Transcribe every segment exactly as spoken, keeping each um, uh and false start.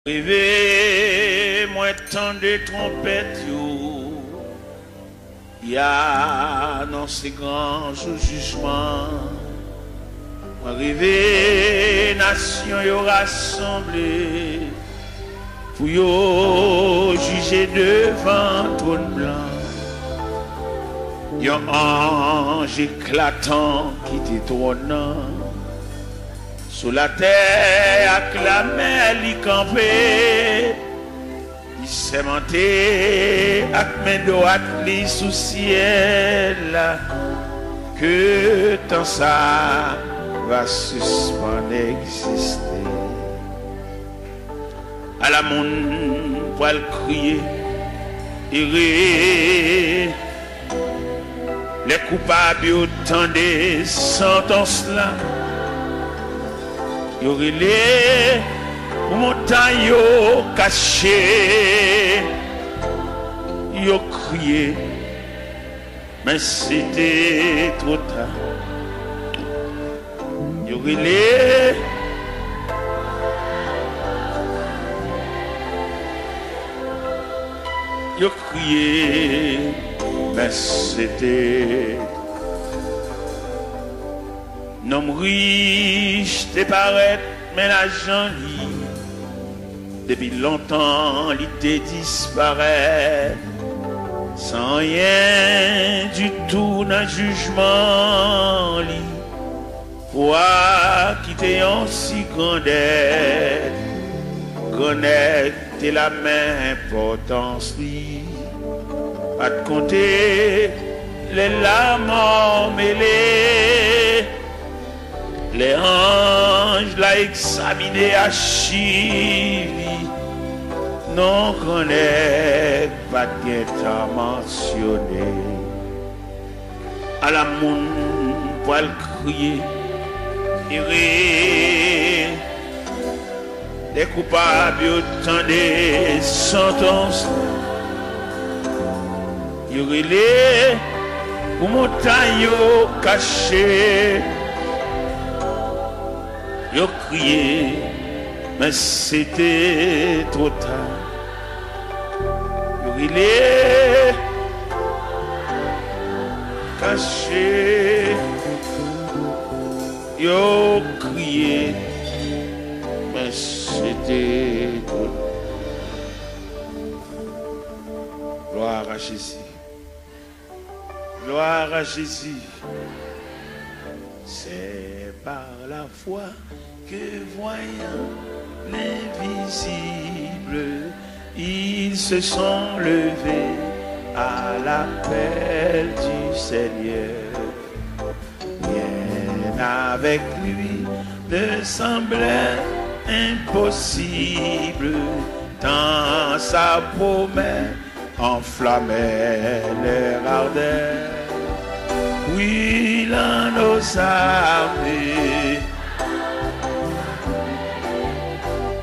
Rive, mwen tande twonpèt yo, y anonse gran jou jijman. Mwen rive, nasyon yo rasanble pou yo jije devan twòn blan. Yon anj eklatan kite twòn nan. Sou latè ak lamè li kanpe, li sèmante ak men dwat li sou syèl la ke tan sa va sispann egziste. Ala moun pral kriye, ere, lè koupab yo tande santans la, yo rele pou montay yo kache, yo kriye, men se te twò ta. Yo rele, yo kriye, men se te. Nonm rich te parèt, men lajan li, depi lontan, li te disparèt, san anyen ditou nan jijman li. Pwa ki te yon si grandèt, grannèg te la men enpòtans li. Pa t konte lè lamò mele, lè anj la egzamine achiv li, non grannèg pa t gentan mansyone. Ala moun pral kriye, ere, lè koupab yo tande santans, yo rele pou montay yo kache, yo kriye, men se te twò ta. Yo rele, kache, yo kriye, men se te twò ta. Gloire à Jésus. Gloire à Jésus. C'est par la foi que, voyant l'invisible, ils se sont levés à l'appel du Seigneur. Rien avec lui ne semblait impossible, tant sa promesse enflammait leur ardeur. Brûlant nos âmes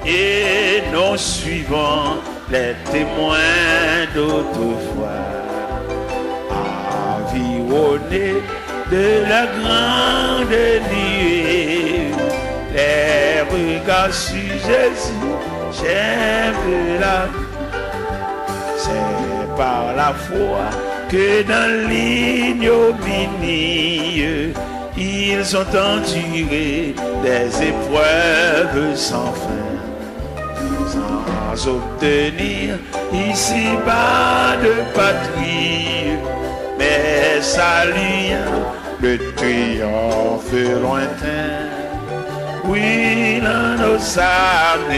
et non suivant les témoins d'autrefois, environnés de la grande nuée, les regards sur Jésus, chef de la, c'est par la foi que dans l'ignominie, ils ont enduré des épreuves sans fin, sans obtenir ici-bas de patrie, mais saluant le triomphe lointain, brûlant nos âmes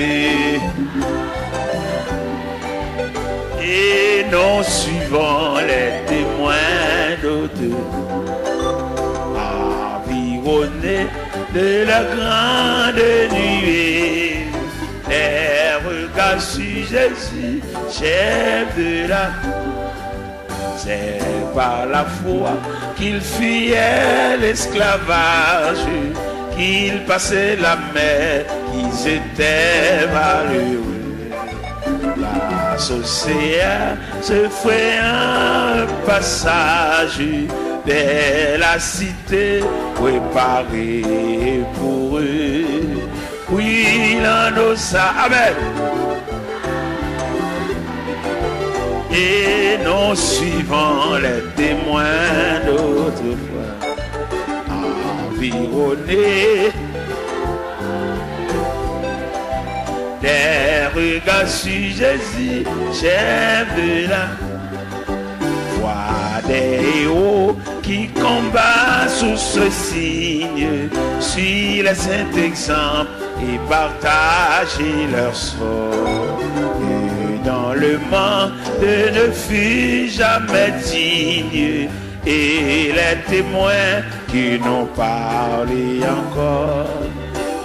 et non suivant les témoins d'autrefois, environnés de la grande nuée, les regards sur Jésus, chef de la, c'est par la foi qu'ils fuyaient l'esclavage, qu'ils passaient la mer, qu'ils étaient malheureux. Place au Seigneur, se frère un passage vers la cité préparée pour eux. Brûlant nos âmes. Amen. Et non suivant les témoins d'autrefois, environnés des regards sur Jésus, chef de la foi des héros qui combat sous ce signe, suit les saints exemples et partager leur sort. Et dans le monde ne fut jamais digne, et les témoins qui n'ont parlé encore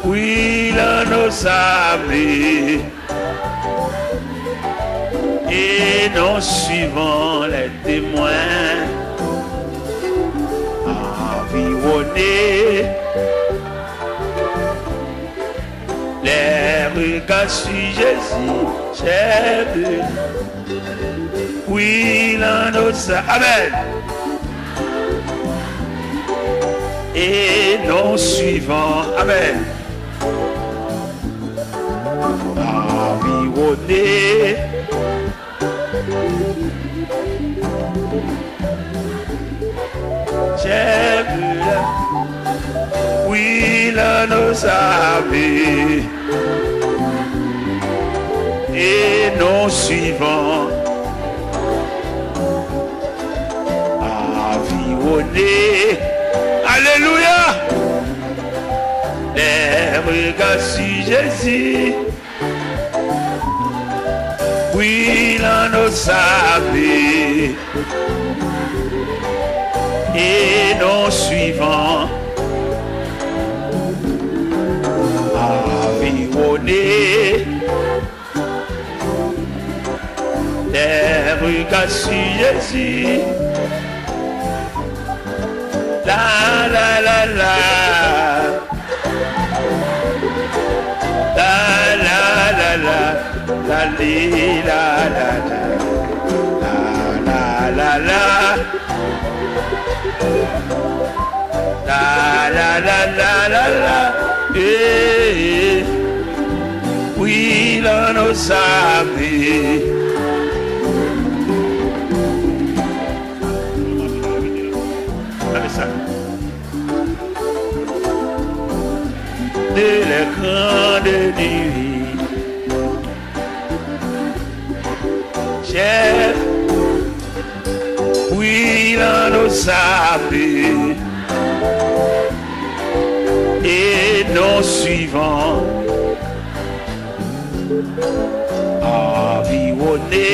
brûlent nos âmes et non suivant les témoins environnés. Les regards sur Jésus, chef de oui, l'annosa. Amen. Et non suivant. Amen. Environné. Chèf la, wi, la nos amis et non suivant. Environné. Alléluia. Les regards sur Jésus. Wi, la nos amis et non suivant. Environné. Les regards sur Jésus. La, la, la, la. La, la, la, la. La, li, la, la, la. La, la, la, la. La, la, la, la, la, la. Eh, eh. Wi, la nos amis. Gade sa. De lè grande nuit. Chèf, wi, la nos amis et non suivant. Environné.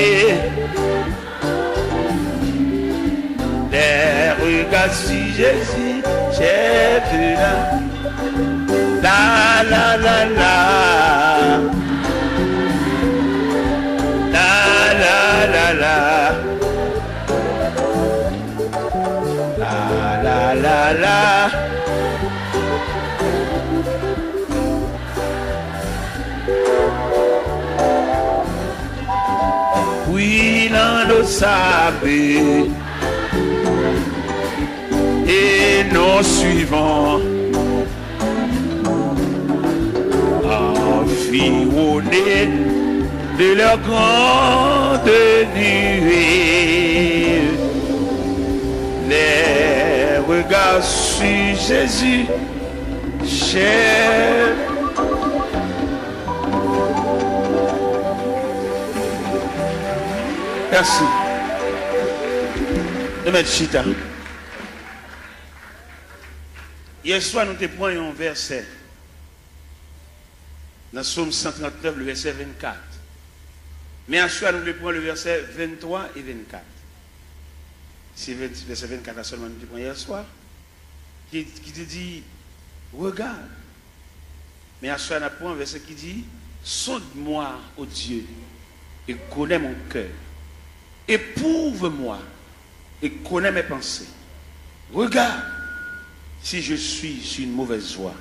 Les regards sur Jésus, chèf la. La, la, la, la. La, la, la, la. La, la, la, la. Wi, la nos amis et non suivant. Environné de leurs grandes nuées, les regards sur Jésus, chèf. Mèsi. Nou mèt chita. Yèswa, nou te pran yon vèsè nan Sòm san trannèf, le vèsè vennkat. Men aswè a, nou vle pran le vèsè venntwa e vennkat. Se ven-, vèsè vennkat la sèlman nou te pran yèswa, ki, ki te di, regarde. Men aswè a, n ap pran vèsè ki di, sonde-moi, ô Dieu, et connais mon cœur. Éprouve-moi et connais mes pensées. Regarde si je suis sur une mauvaise voie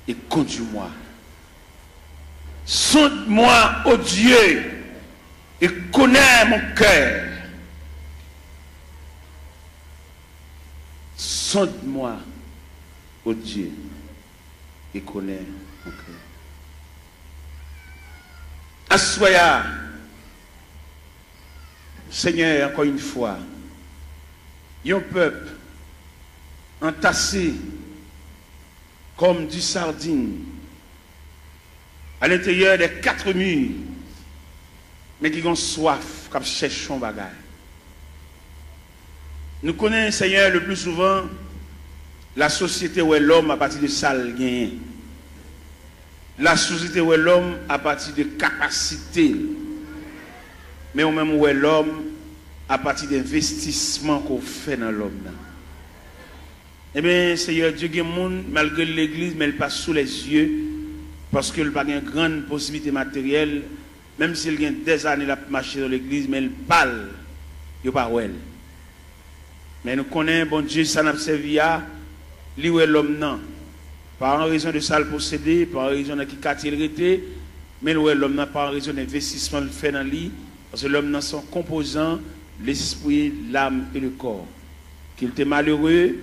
et conduis-moi. Sonde-moi, ô Dieu, et connais mon cœur. Sonde-moi, ô Dieu, et connais mon cœur. Aswè a, Senyè, ankò yon fwa, yon pèp antase kòm di sardin à l'intérieur des quatre murs, men ki gon swaf, k ap chèche yon bagay. Nou konnen, Senyè, le plus souvent, lasosyete wè lòm apati de sa l genyen. Lasosyete wè lòm apati de kapasite l. Men ou menm ou wè lòm apati de envestisman ke w fè nan lòm nan. Ebyen, Senyè Dye, gen moun, malgre l legliz, men l pa sou lèzye, paske l pa gen grann posiblite materyèl, menm si l gen dèzane l ap mache nan legliz, men l pa l, yo pa wè l. Men nou konnen Bondye sa n ap sèvi a, li wè lòm nan. Pa an rezon de sa l posede, pa an rezon nan ki katye l rete, men l wè lòm nan pa an rezon de envestisman l fè nan li, paske lòm nan se yon konpozan, lespri, lam e le kò. Ke l te malere,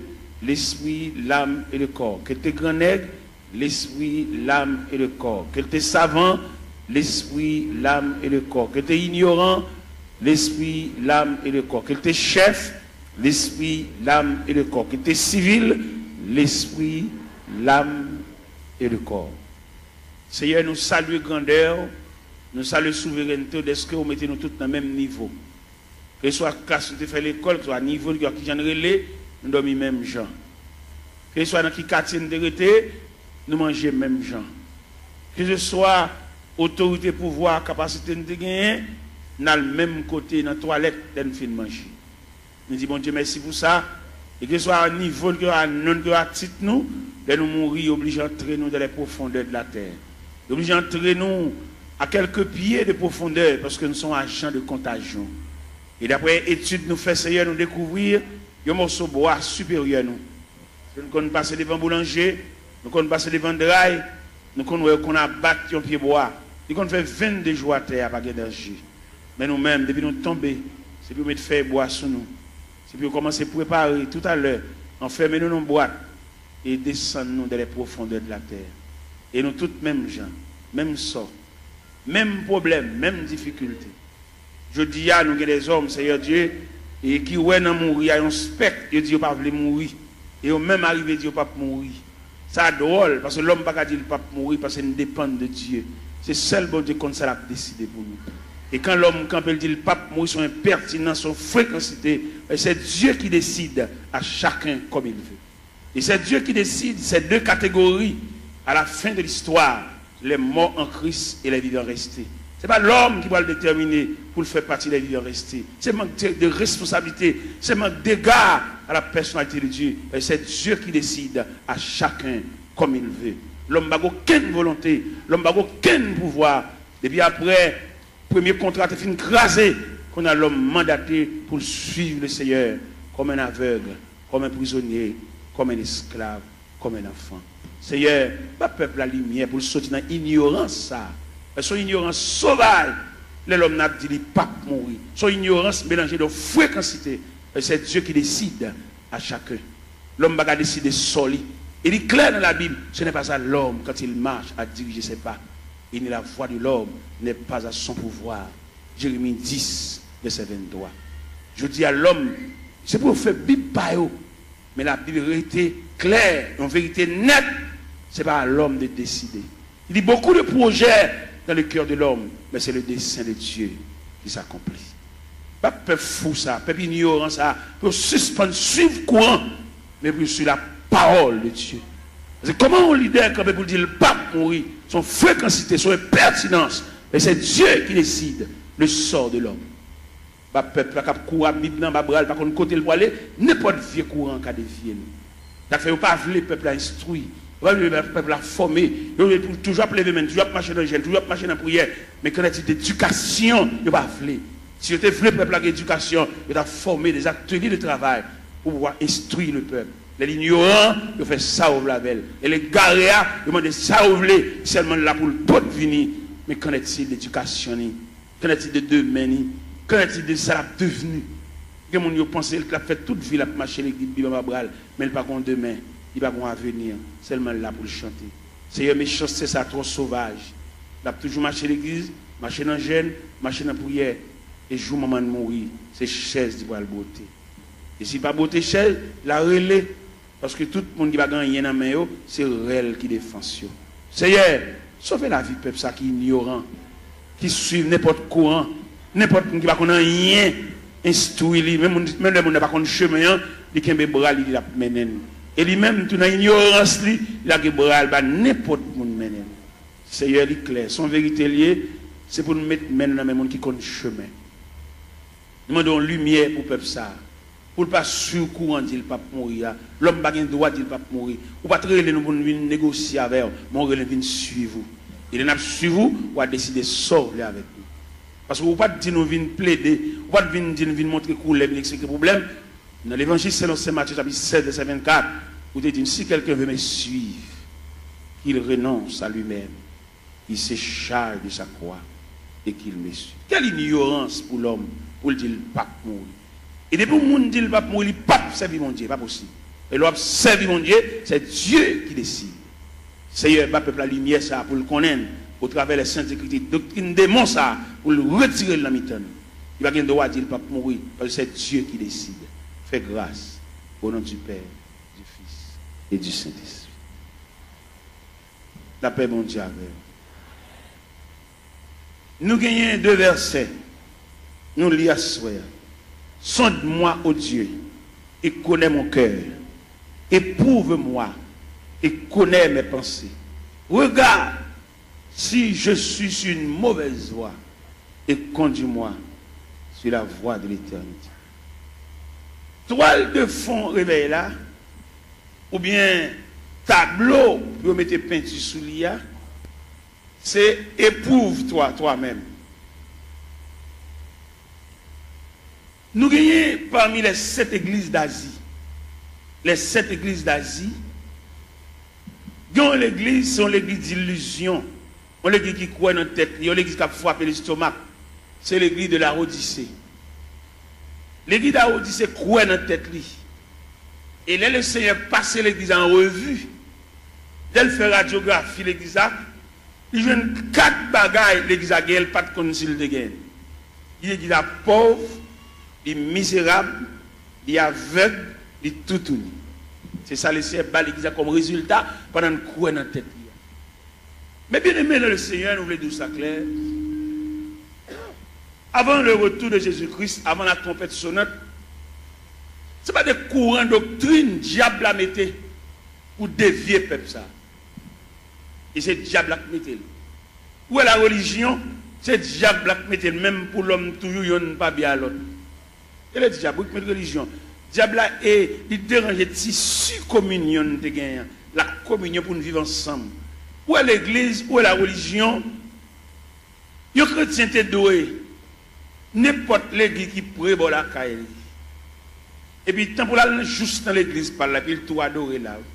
lespri, lam e le kò. Ke l te grannèg, lespri, lam e le kò. Ke l te savan, lespri, lam e le kò. Ke l te inyoran, lespri, lam e le kò. Ke l te chèf, lespri, lam e le kò. Ke l te sivil, lespri, lam e le kò. Senyè, nou salye grandè w, nou salye souverènte w, dèske w mete nou tout nan menm nivo. Keseswa klas nou te fè lekòl, keseswa nivo n, kijan n rele, nou dòmi menm jan. Keseswa nan ki katye n te rete, nou manje menm jan. Keseswa otorite, pouvwa, kapasite n te genyen, n al menm kote nan twalèt lè n fin manje. Nou di Bondye mèsi pou sa. E keseswa nivo n, keseswa non n, keseswa tit nou, lè nou mouri, yo oblije antre nou dans les profondeurs de la terre. Yo oblije antre nou à quelques pieds de profondeur, paske nou se yon ajan de kontajyon. E daprè etid nou fè, Senyè, nou dekouvri yon moso bwa siperyè nou. Nou konn pase devan boulanje, nou konn pase devan dray, nou konn wè yo konn abat yon pye bwa. Li konn fè vennde jou atè a, pa gen danje. Men nou menm, depi nou tonbe, se pou yo met fèy bwa sou nou. Se pou yo kòmanse prepare toutalè, anfèmen nou nan bwat e desann nou dans les profondeurs de la terre. E nou tout menm jan, menm sò, menm pwoblèm, menm difikilte. Jodi a, nou gen dèzòm, Senyè Dye, e ki wè nan mouri a yon spèk, yo di yo pa vle mouri. E yo menm arive di yo p ap mouri. Sa dwòl, paske lòm pa ka di l p ap mouri, paske n depann de Dye. Se sèl Bondye k konn sa l ap deside pou nou. E kan lòm kanpe, l di l p ap mouri, se yon enpètinans, se yon frekansite. C'est Dieu qui décide à chacun comme il veut. Et c'est Dieu qui décide ces deux catégories à la fin de l'histoire, les morts en Christ et les vivants restés. Se pa lòm ki pral detèmine pou l fè pati des vivants restés. Se mank de, de responsabilité, se mank d'égard à la personnalité de Dieu. Et c'est Dieu qui décide à chacun comme il veut. Lòm pa gen okenn volonte, lòm pa gen okenn pouvwa. Depi aprè premye kontra te fin kraze, kounye a lòm mandate pou l suiv le Seyè kòm un aveugle, comme un prisonnier, comme un esclave, comme un enfant. Seyè, ba pèp la limyè pou l soti nan inyorans sa a. Se yon inyorans sovaj lè lòm nan ap di li p ap mouri. Se yon inyorans melanje de frekansite. C'est Dieu qui décide à chacun. Lòm pa ka deside sò li. E li klè nan Labib, ce n'est pas à l'homme, quand il marche, à diriger ses pas. Et ni la voix de l'homme n'est pas à son pouvoir. Jeremi dis, vèsè venntwa. Jodi a, lòm, se pou yo fè Bib pa yo. Men Labib rete klè, yon verite nèt, se pa a lòm de deside. Il dit, beaucoup de projets dans le cœur de l'homme, mais c'est le dessein de Dieu qui s'accomplit. Pa pèp fou sa, pèp inyoran sa, pou yo sispann suiv kouran, men pou yo suiv la parole de Dieu. Paske kòman yon lidè kanpe pou l di l p ap mouri, se yon frekansite, se yon enpètinans, men c'est Dieu qui décide le sort de l'homme. Ba pèp la k ap kouri ap Bib nan, ba bra l, pa konn kote l prale, nenpòt vye kouran ka devye l. Sa k fè yo pa vle pèp la enstwi, yo pa vle pèp la fòme, yo vle pou toujou ap leve men, toujou ap mache nan jèn, toujou ap mache nan priyè. Men qu'en est-il d'éducation? Yo pa vle. Si yo te vle pèp la gen edikasyon, yo t ap fòme des ateliers de travail pour pouvoir instruire le peuple. Lè l inyoran, yo fè sa yo vle avè l. Lè l egare a, yo mande sa yo vle, sèlman l la pou l pot vini. Men qu'en est-il d'éducation li? Qu'en est-il de demen li? Qu'en est-il de sa l ap devni? Gen moun yo panse l k ap fè tout vi l ap mache legliz, Bib anba bra l, men l pa gon demen, li pa gon avenir, sèlman l la pou l chante. Seyè, mechanste sa twò sovaj. L ap toujou mache legliz, mache nan jèn, mache nan priyè. E jou manman l mouri, se chèz li pral bwote. E si l pa bwote chèz, l a rele. Paske tout moun ki pa gen anyen nan men yo, se rèl ki defans yo. Seyè, sove lavi pèp sa ki inyoran, ki swiv nenpòt kouran, nenpòt moun ki pa konn anyen enstwi li, menm moun, menm lè moun nan pa konn chemen an, li kenbe bra li, li ap mennen l. E li menm tou nan inyorans li, li lage bra l ba nenpòt moun mennen l. Seyè, li klè, se yon verite l ye, se pou n met men n nan men moun ki konn chemen. Nou mande yon limyè pou pèp sa a, pou l pa swiv kouran di l p ap mouri a. Lòm pa gen dwa di l p ap mouri. Ou pa t rele nou pou n vin negosye avè w, men w rele n vin swiv ou. E lè n ap swiv ou, w a deside sa w vle avèk nou. Paske ou pa t di nou vin plede, ou pa t vin di n vin montre koulè, vin eksplike pwoblèm. Nan Levanjil selon Sen Matye chapit sèz vèsè vennkat, ou te di n, si quelqu'un veut me suivre, qu'il renonce à lui-même, qu'il se charge de sa croix et qu'il me suive. Quelle ignorance pou lòm pou l di l p ap mouri. E depi yon moun di l p ap mouri, li p ap sèvi Bondye, pa posib. E lè w ap sèvi Bondye, c'est Dieu qui décide. Seyè, ba pèp la limyè sa a pou l konnen, otravè les Saintes Écritures, doktrin demon sa a, pou l retire l nan mitan nou. Li pa gen dwa di l p ap mouri, paske c'est Dieu qui décide. Fais grâce, au nom du Père, du Fils et du Saint-Esprit. Lapè Bondye avè w. Nou genyen de vèsè nou li aswè a. Sonde-moi, ô Dieu, et connais mon cœur. Éprouve-moi et connais mes pensées. Regarde si je suis sur une mauvaise voie et conduis-moi sur la voie de l'éternité. Twal de fon revèy la, oubyen tablo pou yo mete penti sou li a, se Éprouve-toi toi-même. Nou genyen pami les sept églises d'Asie, les sept églises d'Asie, gen yon legliz, se yon legliz dilizyon, yon legliz ki kwè nan tèt li, yon legliz k ap frape lestomak. Se legliz de Laodise. Legliz Laodise kwè nan tèt li. E lè Lesenyè pase legliz la an revi, lè l fè radyografi legliz la, li jwenn kat bagay legliz la genyen, l pa t konn si l te genyen. Li legliz la pòv, li mizerab, li avèg, li toutouni. Se sa Lesenyè ba legliz la kòm rezilta pandan n kwè nan tèt li a. Men byeneme nan Lesenyè, nou vle di w sa klè. Avant le retour de Jésus-Christ, avant la trompette sonnante, se pa de kouran doktrin dyab la mete pou devye pèp sa. E se dyab la k mete l. Ou wè la relijyon, se dyab la k mete l, menm pou lòm toujou yonn pa byen a lòt. E le dyab, wi, k met relijyon. Dyab la, e, li deranje tisi kominyon n te genyen an, la kominyon pou n viv ansanm. Ou wè legliz, ou wè la relijyon, yon kretyen te dwe nenpòt legliz ki pre bò lakay li. Epi tan pou l al nan, jous nan legliz pa l la, epi l tou adore la, wi.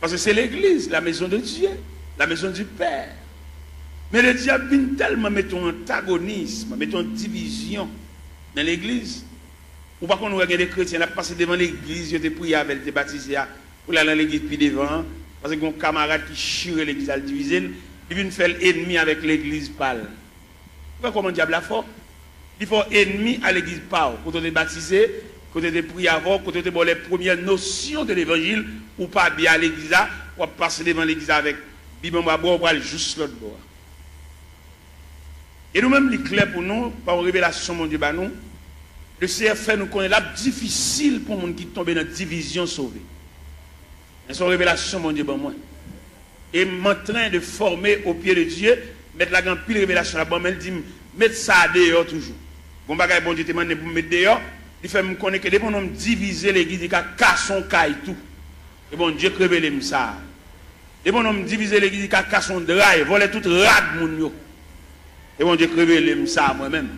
Paske se legliz, la maison de Dieu, la maison du Père. Men le dyab vin tèlman mete yon antagonism, mete yon divizyon nan legliz. Ou pa konn wè gen de kretyen, l ap pase devan legliz yo te priye avè l, te batize a, pou l al nan legliz pi devan an, paske gen yon kamarad ki chire legliz la, l divize l, li vin fè l enmi avèk legliz pa l. Ou wè kòman dyab la fò? Li fè w enmi a legliz pa w, kote w te batize, kote yo te priye avè w, kote yo te ba w les premières notions de l'évangile, ou pa byen a legliz la, w ap pase devan legliz la avèk bib anba bra w, ou pral jous lòt bò a. E nou menm, li klè pou nou, pa yon revelasyon Bondye ba nou, Lesenyè fè nou konnen l ap difisil pou moun ki tonbe nan divizyon sove. Men se yon revelasyon Bondye ban mwen. Et m en train de former au pied de Dieu. Mèt la gen anpil revelasyon l ap ban m, men l di m, met sa a deyò toujou. Gon bagay Bondye te mande m pou m met deyò, li fè m konnen ke depi yon nonm divize legliz, li ka kase yon kay tou. E Bondye k revele m sa a. Depi yon nonm divize legliz, li ka kase yon dra, vòlè tout rad moun yo. E Bondye k revele m sa a mwen menm.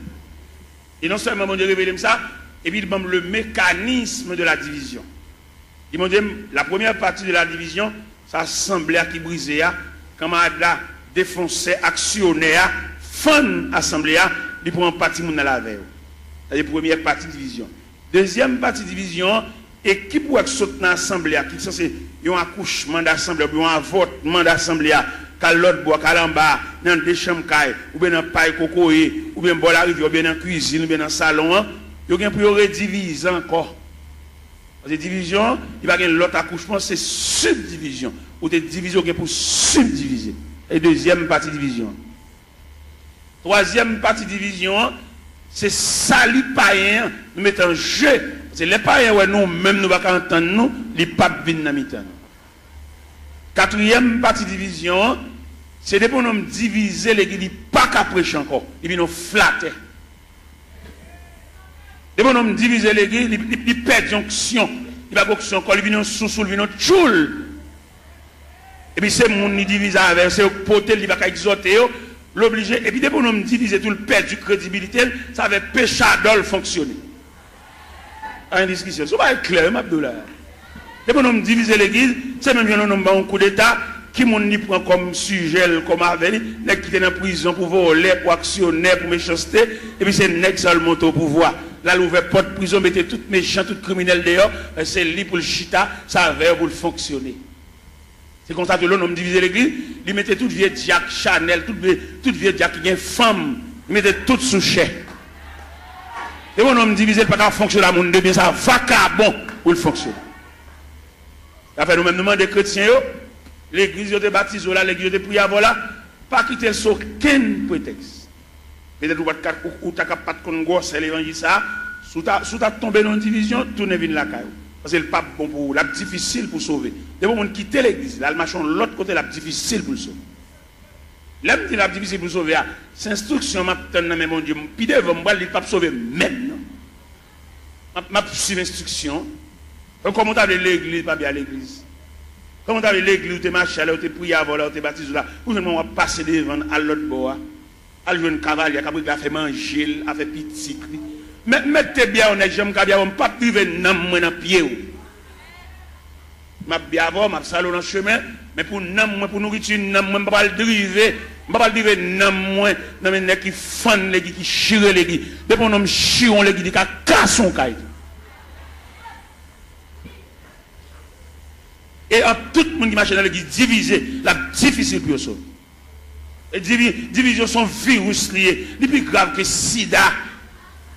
E non sèlman Bondye revele m sa, epi li ban m le mécanisme de la division. Li montre m, la première partie de la division, se asanble a ki brize a, kanmarad la, defonsè, aksyonè a, fann asanble a, li pran pati moun nan l avè yo. Sa se premyè pati divizyon. Dezyèm pati divizyon an, ekip ou wè k sot nan asanble a, ki sanse yon akouchman dasanble a, oubyen yon avòtman dasanble a, k al lòt bò a, k al anba a, nan de chanm kay, oubyen nan pay kokoye, oubyen bò larivyè, oubyen nan kwizin, oubyen nan salon an, yo gen pou yo redivize ankò. Paske divizyon an, li pa gen lòt akouchman, se sibdivizyon. Ou te divize, ou gen pou sibdivize. E dezyèm pati divizyon an. Twazyèm pati divizyon an, se sali payen an, nou mete an je. Paske lè payen wè nou menm nou pa ka antann nou, li p ap vin nan mitan nou. Katriyèm pati divizyon an, se depi yon nonm divize legliz, li pa ka preche ankò. Li vin yon flatè. Depi yon nonm divize legliz, li, li, li pèdi onksyon. Li pa gen onksyon ankò, li vin yon sousou, li vin yon tchoul. Epi se moun li divize avè yo, se yo k pote l, li pa ka egzòte yo, l oblije. Epi depi yon nonm divize tou, l pèdi kredibilite l, sa fè pechadò l fonksyone. Pa gen diskisyon. Si w pa klè, m ap di w la. Depi yon nonm divize legliz, se menm jan yon nonm ba yon koudeta, ki moun li pran kòm sijè l, kòm avè li, nèg ki te nan prizon pou vòlè, pou aksyonè, pou mechanste, epi se nèg sa l monte o pouvwa. L al ouvè pòt prizon, mete tout mechan, tout kriminèl deyò, se li pou l chita, se avè yo pou l fonksyone. Se konsa tou lè yon nonm divize legliz, li mete tout vye dyak Chanèl, tout vye, tout vye dyak ki gen fanm, li mete tout sou chè. Depi yon nonm divize, li pa ka fonksyone a moun de byen, se vakabon pou l fonksyone. Sa fè nou menm nou mande kretyen yo, legliz yo te batize w la, legliz yo te priye avè w la, pa kite l sou okenn pretèks. Petèt ou pa t ka, ou, ou ta ka pa t konn gwosè levanjil sa a. Si w ta, si w ta tonbe nan yon divizyon, tounen vin lakay ou. Paske l p ap bon pou ou, l ap difisil pou w sove. Depi yon moun kite legliz, l al mache yon lòt kote, l ap difisil pou l sove. Lè m di l ap difisil pou l sove a, se enstriksyon m ap tann nan men Bondye. Pi devan, m pral di l p ap sove menm non. M ap, m ap swiv enstriksyon. Kòman w ta vle legliz, pa byen al legliz? Kòman w ta vle legliz ou te mache a, lè ou te priye avè w la, ou te batize w la, ou jwenn mwen w ap pase devan l al lòt bò a? Al jwenn kavalye a k ap regle afè manje l, afè pitit li. Mèt, mèt te byen yon nèg, jan m ka byen, m p ap rive nanm mwen nan pye w. M ap byen avè w, m ap salye w nan chemen, men pou nanm mwen, pou nouriti nanm mwen, m pa pral drive, m pa pral drive nanm mwen nan men nèg ki fann legliz, ki chire legliz. Depi yon nonm chire yon legliz, li ka kase yon kay tou. E ant tout moun ki mache nan legliz divize, l ap difisil pou yo sove. E divi-, divizyon se yon viris li ye. Li pi grav ke sida.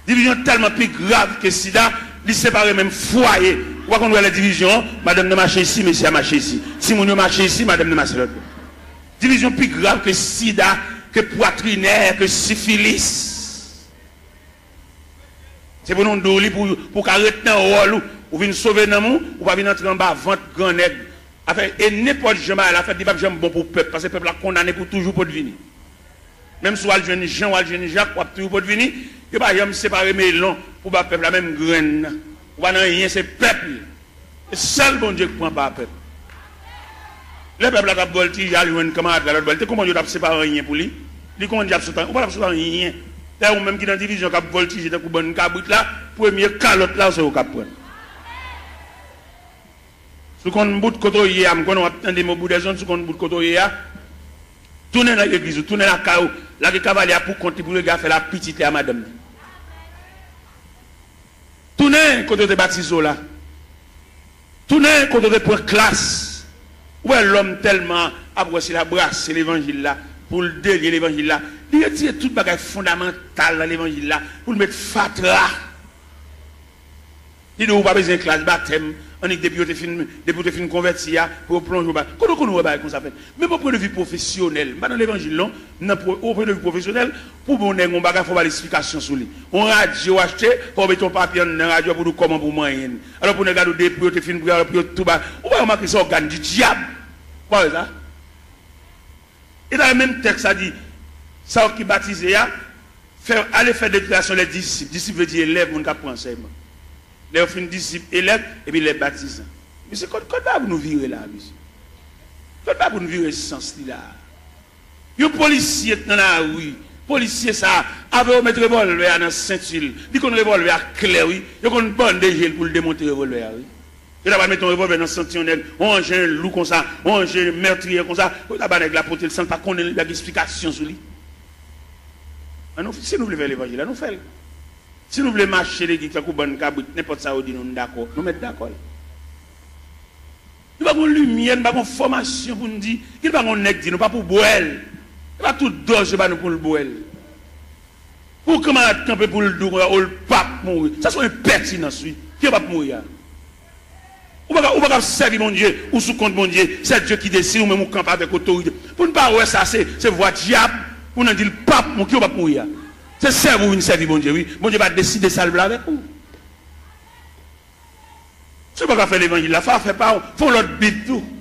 Divizyon tèlman pi grav ke sida, li separe menm fwaye. Ou pa konn wè lè divizyon, madanm nan mache isi, mesye a mache isi. Timoun yo mache isi, madanm nan mache lòt bò. Divizyon pi grav ke sida, ke pwatrinè, ke sifilis. Se pou nou di w li pou, pou w ka ret nan wòl ou, ou vin sove nanm ou, ou pa vin antre anba vant gran nèg. Afè, e nenpòt jan bagay la fèt, li p ap janm bon pou pèp, paske pèp la kondane pou toujou potvini. Menm si w al jwenn Jan, w al jwenn Jak, w ap toujou potvini, yo pa janm separe melon pou ba pèp la menm grenn nan. Ou pa nan anyen, se pèp li. Se sèl Bondye k pran pa pèp. Lè pèp la t ap vòltije al jwenn kanmarad la lòt bò, li te konprann yo t ap separe anyen pou li. Li konprann li t ap sot anyen. Ou pa t ap sot anyen. Dayè, ou menm ki nan divizyon k ap vòltije tankou bann kabrit la, premye kalòt la, se ou k ap pran. Si w konn bout kote w ye a, m konnen w ap tande m o bout dè zòn, si w konn bout kote w ye a, tounen nan legliz ou, tounen lakay ou, lage kavalye a pou kont li pou l regle afè l a pitit li a madanm li. Tounen kote yo te batize w la. Tounen kote yo te pran klas. Ou wè lòm tèlman ap wè se l ap brase levanjil la, pou l delye levanjil la. Li retire tout bagay fondamantal nan levanjil la, pou l met fatra. Li di w ou pa bezwen klas batèm, annik depi yo te fin, depi w te fin konvèti a, pou yo plonje w ba. Kote w konn wè bagay konsa fèt? Menm o pwen de vi pwofesyonèl, m pa nan levanjil non, m nan pwo-, o pwen de vi pwofesyonèl, pou bon nèg yon bagay, fò w ba l esplikasyon sou li. Yon radyo w achte, fò w mete yon papye anndan radyo a pou di w kòman pou w manyen l. Alò pou nèg la di w depi yo te fin priye, alò pou yo tou ba. Ou pa remake se ògàn di dyab. Ou pa wè sa? E dayè menm tèks la di, sa yo ki batize a, fè, ale fè deklarasyon lè disip. Disip vle di elèv, moun k ap pran ansèyman. Lè yo fin disip, elèv, epi lè batizan. Mesye, kot, kot bagay pou nou vire la, mesye? Kot bagay pou nou vire sans li la? Yon polisye k nan lari, polisye sa a, avè yo met revòlvè a nan senti l. Li konn revòlvè a klè, wi. Yo konn bande je l pou l demonte revòlvè a, wi. Yo ta pral mete yon revòlvè nan senti yon nèg, yon anjen lou konsa, yon anjen mètriye konsa, pou yo ta ba nèg la pote l san l pa konnen l, li pa gen esplikasyon sou li. An nou, si nou vle fè levanjil la, nou fè l. Si nou vle mache legliz tankou bann kabrit, nenpòt sa yo di nou, nou dakò, nou mèt dakò l. Nou pa gon limyè, nou pa gon fòmasyon pou n di, ki nou pa gon nèg di nou, pa pou bwè l. E pa tout dòz yo ba nou pou l bwè l. Pou yon kanmarad kanpe pou l di w konsa, o, l p ap mouri. Sa se yon enpètinans, wi. Ki yo p ap mouri a? Ou pa ka, ou pa ka sèvi Bondye, ou sou kont Bondye. C'est Dieu qui décide, ou menm ou kanpe avèk otorite. Pou n pa wè sa, se, se vwa dyab, pou n di l p ap mouri. Ki yo p ap mouri a? Se sèvi w vin sèvi Bondye, wi. Bondye pa deside sa l vle avèk ou. Si w pa ka fè levanjil la, fè afè pa w. Fè yon lòt Bib tou.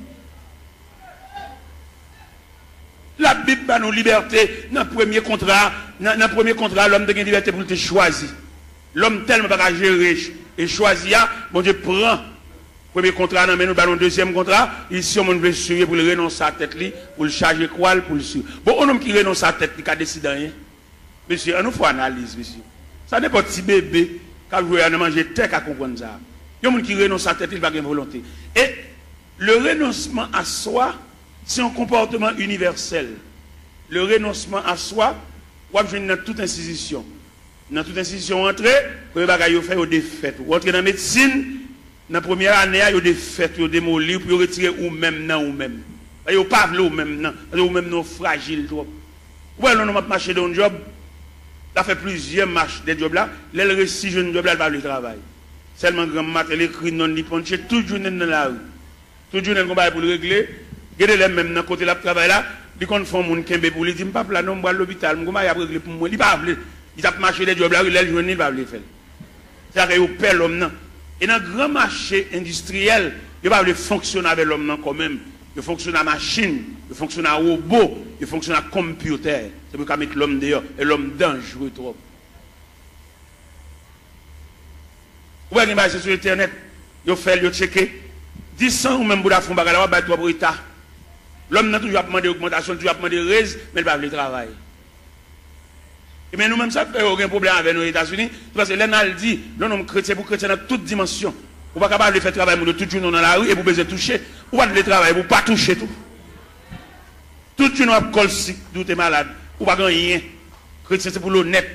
Labib ba nou libète nan premye kontra. Nan, nan premye kontra, lòm te gen libète pou l te chwazi. Lòm tèlman pa ka jere ch-, e chwazi a, Bondye pran premye kontra nan men nou, ba nou dezyèm kontra. Li, si yon moun vle swiv li, pou l renonse a tèt li, pou l chaje kwa l, pou l swiv. Bon, yon nonm ki renonse a tèt li ka deside anyen? Mesye, ann nou fè analiz, mesye. Sa nenpòt ti bebe k ap jwe a nan manje tè ka konprann sa. Yon moun ki renonse a tèt li, li pa gen volonte. E le renoncement à soi, se yon konpòteman inivèsèl. Le renoncement à soi, w ap jwenn nan tout enstitisyon. Nan tout enstitisyon w antre, premye bagay yo fè, yo defèt ou. Ou antre nan medsin, nan premyè ane a, yo defèt ou, yo demoli w pou yo retire ou menm nan ou menm. Yo pa vle ou menm nan, paske ou menm nan w frajil twòp. Ou wè lè yon nonm ap mache de yon djòb, l ap fè plizyè mach de djòb la, lè l resi jwenn djòb la, l pa vle travay. Sèlman granm maten l ekri non l, li ponche tout jounen l nan lari. Tout jounen l gon bagay pou l regle. Gen de lè menm nan kote l ap travay la, li konn fè yon moun kenbe pou li, di, "M p ap la non, m pral lopital, m gon bagay y ap regle pou mwen." Li pa vle. Li t ap mache de djòb la, wi, lè l jwenn li, li pa vle fè l. Se sa k fè yo pè lòm nan. E nan gran mache endistriyèl, yo pa vle fonksyone avè lòm nan kò menm. Yo fonksyone a machin, yo fonksyone a wobo, yo fonksyone a konpyotè. Se pou yo ka met lòm deyò, e lòm danjre twòp. Ou wè gen bagay se sou entènèt, yo fè l, yo tcheke. Di san ou menm pou w ta fè yon bagay la, w ap bay twòp reta. Lòm nan toujou ap mande ogmantasyon, toujou ap mande rèz, men l pa vle travay. Ebyen, nou menm sa k fè yo gen pwoblèm avè nou Etazini, se paske lè n al di, lè yon nonm kretyen pou kretyen nan tout dimansyon. Ou pa ka pa vle fè travay moun yo tout jounen w nan lari epi w bezwen touche. Ou pa t vle travay epi w pa touche tou. Tout jounen w ap kòl sik, di w te malad. Ou pa gen anyen. Kretyen se pou l onèt.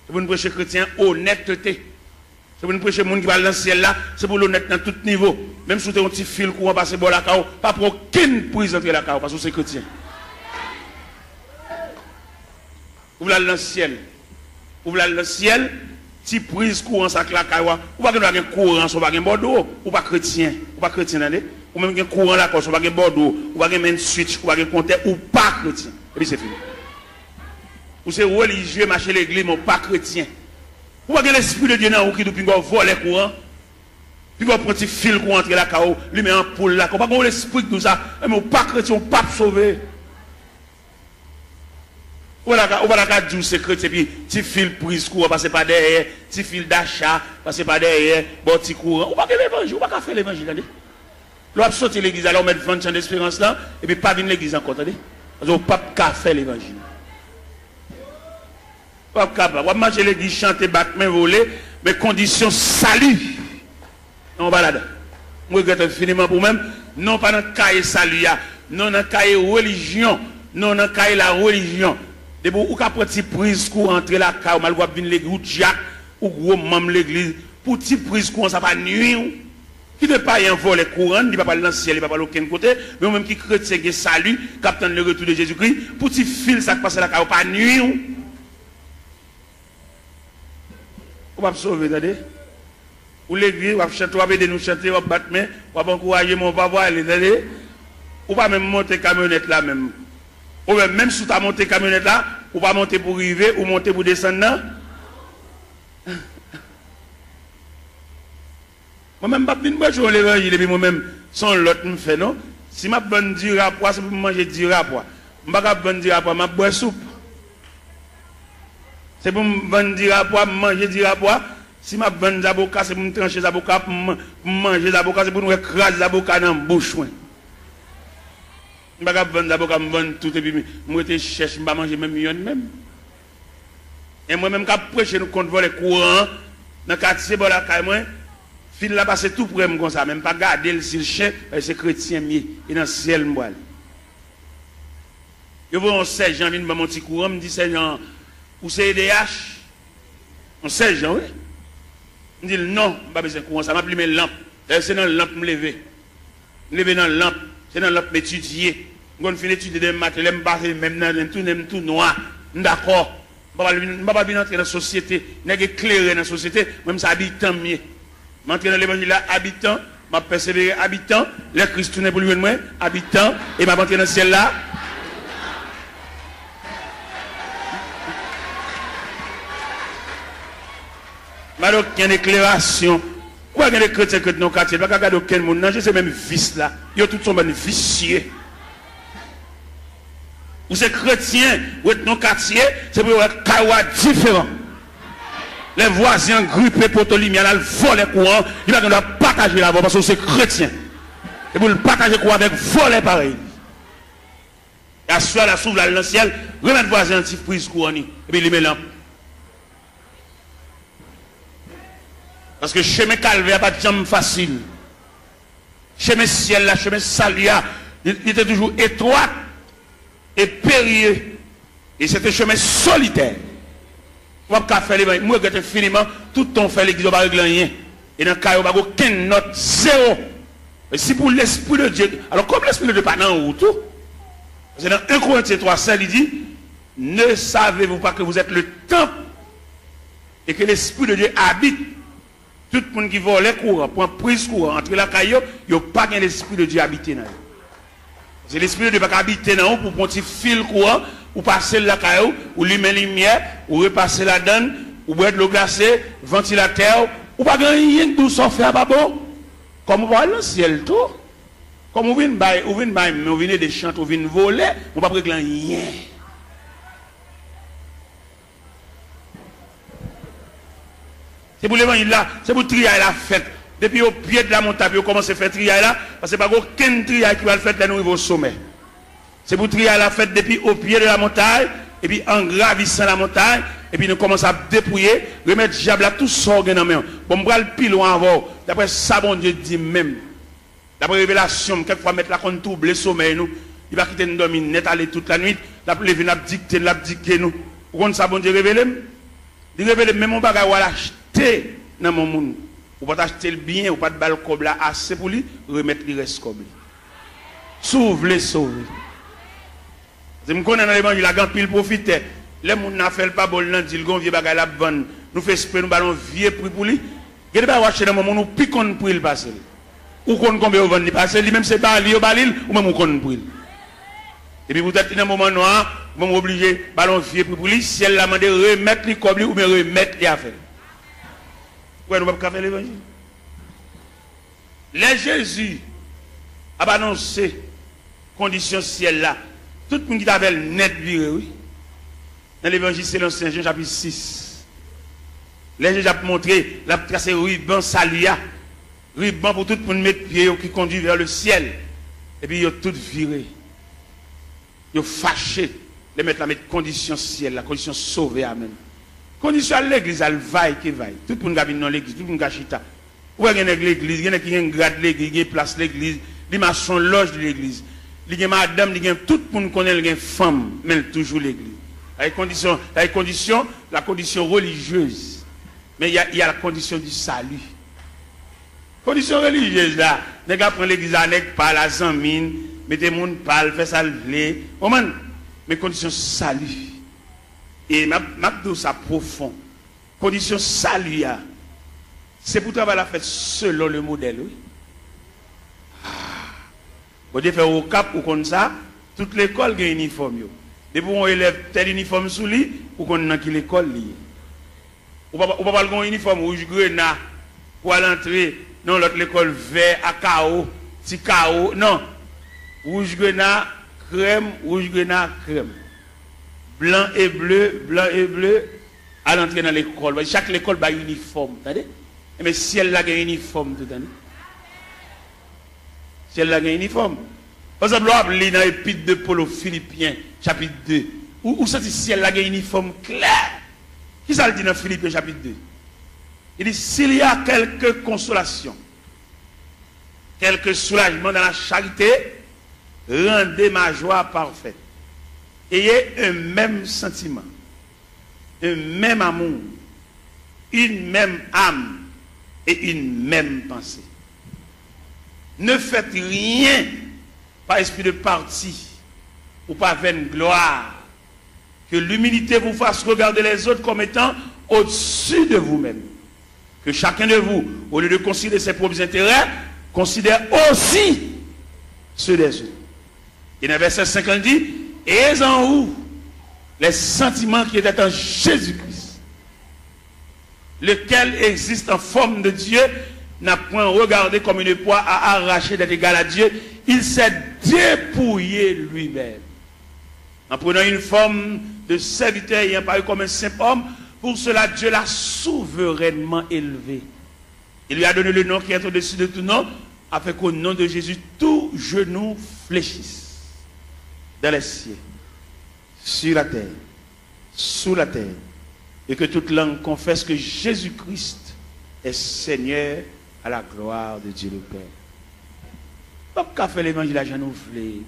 Se pou n preche kretyen onètete. Se pou n preche moun ki pral nan syèl la, se pou l onèt nan tout nivo. Menm si w te yon ti fil kouran pase bò lakay w, pa pran okenn priz antre lakay w, paske w se kretyen. Ou vle al nan syèl. Ou vle al nan syèl, ti priz kouran sa k lakay w a. Ou pa gen dwa gen kouran san w pa gen bòdwo. Ou pa kretyen. Ou pa kretyen, tande. Ou menm gen kouran lakay w san w pa gen bòdwo. Ou pa gen main switch. Ou pa gen kontè. Ou pa kretyen. Epi se fini. Ou se relijye, mache legliz, men w pa kretyen. Ou pa gen Lespri de Dye nan ou ki di w pinga w vòlè kouran. Pinga w pran ti fil kouran antre lakay w, limen anpoul lakay w. Ou pa gen yon lespri ki di w sa. Enben, ou pa kretyen, ou p ap sove. Ou pa ta ka, ou pa ta ka di w se kretyen, epi ti fil priz kouran pase pa dèyè, ti fil dacha pase pa dèyè, ba w ti kouran. Ou pa gen levanjil, ou pa ka fè levanjil, tande. Lè w ap soti legliz la, lè w mèt vann Chan Desperans lan, epi pa vin legliz ankò, tande. Paske w p ap ka fè levanjil. W ap kapab. W ap mache legliz, chante, bat men, vole, men kondisyon sali non w pa ladan. M regrèt enfiniman pou mwen. Non w pa nan kaye sali a. Non w nan kaye relijyon. Non w nan kaye larelijyon. Depi w ka pran ti priz kouran antre lakay w, malgre w ap vin legliz, ou dyak, ou gwo manm legliz, pou ti priz kouran sa pa nwi w. Kite payen an vòlè kouran, li pa pral nan syèl, li pa pral okenn kote, men ou menm ki kretyen gen sali, k ap tann le retour de Jezikri, pou ti fil sa k pase lakay ou pa nwi w. Ou p ap sove, tande. Ou legliz, w ap chante, w ap ede nou chante, w ap bat men, w ap ankouraje, men w pa pwale, tande. Ou pa menm monte kamyonèt la menm. Oubyen menm si w ta monte kamyonèt la, ou pa monte pou rive, ou monte pou desann nan. Mwen menm m p ap vin preche yon levanjil epi mwen menm se yon lòt m fè non. Si m ap vann diri a pwa, se pou m manje diri a pwa. M pa ka ap vann diri a pwa, m ap bwè soup. Se pou m vann diri a pwa, m manje diri a pwa. Si m ap vann zaboka, se pou m tranche zaboka, pou m, pou m manje zaboka, se pou nou wè kras zaboka nan bouch mwen. M pa ka ap vann zaboka, m vann tout epi m, m rete chèch, m pa manje menm yonn menm. E mwen menm k ap preche nou kont vòlè kouran an, nan katye bò lakay mwen, fil la pase tou prè m konsa, men m pa gade l si l chen, paske se kretyen m ye, e nan syèl m pwale. Yo voye yon sèjan vin ban m yon ti kouran, m di sèjan an, "Ou se E D H?" Yon sèjan, wi. M di l, "Non, m pa bezwen kouran sa, m ap limen lanp." Dayè, se nan lanp m leve. M leve nan lanp, se nan lanp m etidye. M konn fin etidye demen maten, lè m pase, menm nan, menm tou, menm tou nwa. M dakò. M pa pral vin, m pa pral vin antre nan sosyete, nèg eklere nan sosyete, mwen m se abitan m ye. M antre nan levanjil la abitan, m ap pèsevere abitan, lè Kris tounen pou l jwenn mwen, abitan, e m ap antre nan syèl la. M pa gen okenn eklerasyon. Ou pa gen de kretyen k ret nan katye, pa ka gade okenn moun nan je, se menm vis la. Yo tout se yon bann visye. Ou se kretyen, ou ret nan katye, se pou yo wè kay ou a diferan. Lè vwazen an gripe poto limyè l al vòlè kouran, li pa gen dwa pataje l avè w paske w se kretyen. Se pou l pataje kouran avèk vòlè parèy li. E aswè a la, si w vle al nan syèl, remèt vwazen an ti priz kouran li, epi limen lanp. Paske chemen kalvè a pa t janm fasil. Chemen syèl la, chemen sali a, li, li te toujou etwat e perye. E se te chemen solitè. Ou p ap ka fè levanjil. M regrèt enfiniman, tout tan w fè legliz, ou pa regle anyen. E nan kay ou, pa gen okenn nòt, zewo. E si pou Lespri de Dye, alò, kòm Lespri de Dye pa nan ou tou, paske nan en Korentyen twa sèz, li di, Ne savez-vous pas que vous êtes le temple et que l'Esprit de Dieu habite? Tout moun ki vòlè kouran, pran priz kouran, antre lakay yo, yo pa gen Lespri de Dye abite nan yo. Se Lespri de Dye pa ka abite nan ou pou pran ti fil kouran, ou pase l lakay ou, ou limen limyè, ou repase ladann, ou bwè dlo glase, vantilatè, ou pa gen anyen k di w sa w fè a pa bon. Kòm ou pa al nan syèl tou, kòm ou vin bay, ou vin bay men, ou vin ede chante, ou vin vole, ou p ap regle anyen. Se pou levanjil la, se pou triyay la fèt. Depi o pye de la montay pou yo kòmanse fè triyay la, paske pa gen okenn triyay ki pral fèt lè nou rive o somè. Se pou triyay la fèt depi o pye de la montay, epi an gravisan la montay, epi nou kòmanse ap depouye, remèt dyab la tout sa w gen nan men w. Bon, m pral pi lwen avè w, daprè sa Bondye di m menm. Daprè revelasyon m, kèk fwa Mèt la konn twouble somèy nou. Li pa kite n dòmi nèt ale tout lannuit. L ap leve n, l ap dikte n, l ap dikte nou. Ou konn sa Bondye revele m? Li revele m menm yon bagay w al achte nan men yon moun. Ou pa t achte l byen, ou pa t ba l kòb la ase pou li, remèt li rès kòb li. Si w vle sove. Paske m konnen nan levanjil la, gen anpil pwofitè. Lè moun nan fè l pa bon, l nan di l gen yon vye bagay l ap vann. Nou fè espre nou ba l yon vye pri pou li. Gen de bagay w achte nan men moun, ou pi konn pri l pase l. Ou konn konbyen yo vann li pase l, li menm se ba li yo ba li l, ou menm ou konn pri l. Epi poutèt li nan moman nwa a, ou menm ou oblije ba l yon vye pri pou li, syèl la mande remèt li kòb li oubyen remèt li afè l. Ou wè nou p ap ka fè levanjil. Lè Jezi ap anonse kondisyon syèl la, tout moun ki t avè l nèt vire, wi. Nan Levanjil selon Sen Jan, chapit sis, lè Jezi ap montre, l ap trase riban sali a, riban pou tout moun met pye yo ki kondui vè le syèl, epi yo tout vire. Yo fache lè Mèt la met kondisyon syèl la, kondisyon sove a menm. Kondisyon al legliz, al vay ke vay. Tout moun ka vin nan legliz, tout moun ka chita. Ou wè gen nèg legliz, gen nèg ki gen grad legliz, gen plas legliz, li mache yon lòj legliz. Li gen madanm, li gen tout moun konnen l gen fanm, men l toujou legliz. Sa e kondisyon, sa e kondisyon, la condition religieuse. Men y a, y a la condition du salut. Kondisyon relijyez la, nèg la pran legliz la, nèg pa l a zanmi n, mete moun pa l, fè sa l vle. Konprann? Men kondisyon sali. E m ap, m ap di w sa pwofon. Kondisyon sali a, se pou travay la fèt selon le modèl, wi. Ah. Bondye fè w Okap, ou konn sa, tout lekòl gen inifòm yo. Depi w wè yon elèv tèl inifòm sou li, ou konn nan ki lekòl li ye. Ou pa, ou pa pral gen yon inifòm wouj grena pou al antre nan yon lòt lekòl vè a kawo, ti kawo, non. Wouj grena, krèm, wouj grena, krèm. Blan e ble, blan e ble, al antre nan lekòl. Chak lekòl bay inifòm, tande? Enben, syèl la gen inifòm tou, tande? Syèl la gen inifòm. Pa egzanp, lè w ap li nan Epit de Polo Filipyen, chapit de, ou, ou santi syèl la gen inifòm klè. Kisa l di nan Filipyen, chapit de? Li di, S'il y a quelque consolation, quelque soulagement dans la charité, rendez ma joie parfaite. Ayez un même sentiment, un même amour, une même âme et une même pensée. Ne faites rien par esprit de parti ou par vaine gloire, Que l'humilité vous fasse regarder les autres comme étant au-dessus de vous-même. Que chacun de vous, au lieu de considérer ses propres intérêts, considère aussi ceux des autres. Et dans verset cinq, il dit, ayez en vous les sentiments qui étaient en Jésus-Christ, lequel existe en forme de Dieu, n'a point regardé comme une proie à arracher d'être égal à Dieu, il s'est dépouillé lui-même en prenant une forme de serviteur, ayant paru comme un simple homme. Pour cela, Dieu l'a souverainement élevé et lui a donné le nom qui est au-dessus de tout nom, afin qu'au nom de Jésus, tout genou fléchisse dans les cieux, sur la terre, sous la terre, et que toute langue confesse que Jésus-Christ est Seigneur, à la gloire de Dieu le Père. P ap ka fè levanjil la jan nou vle.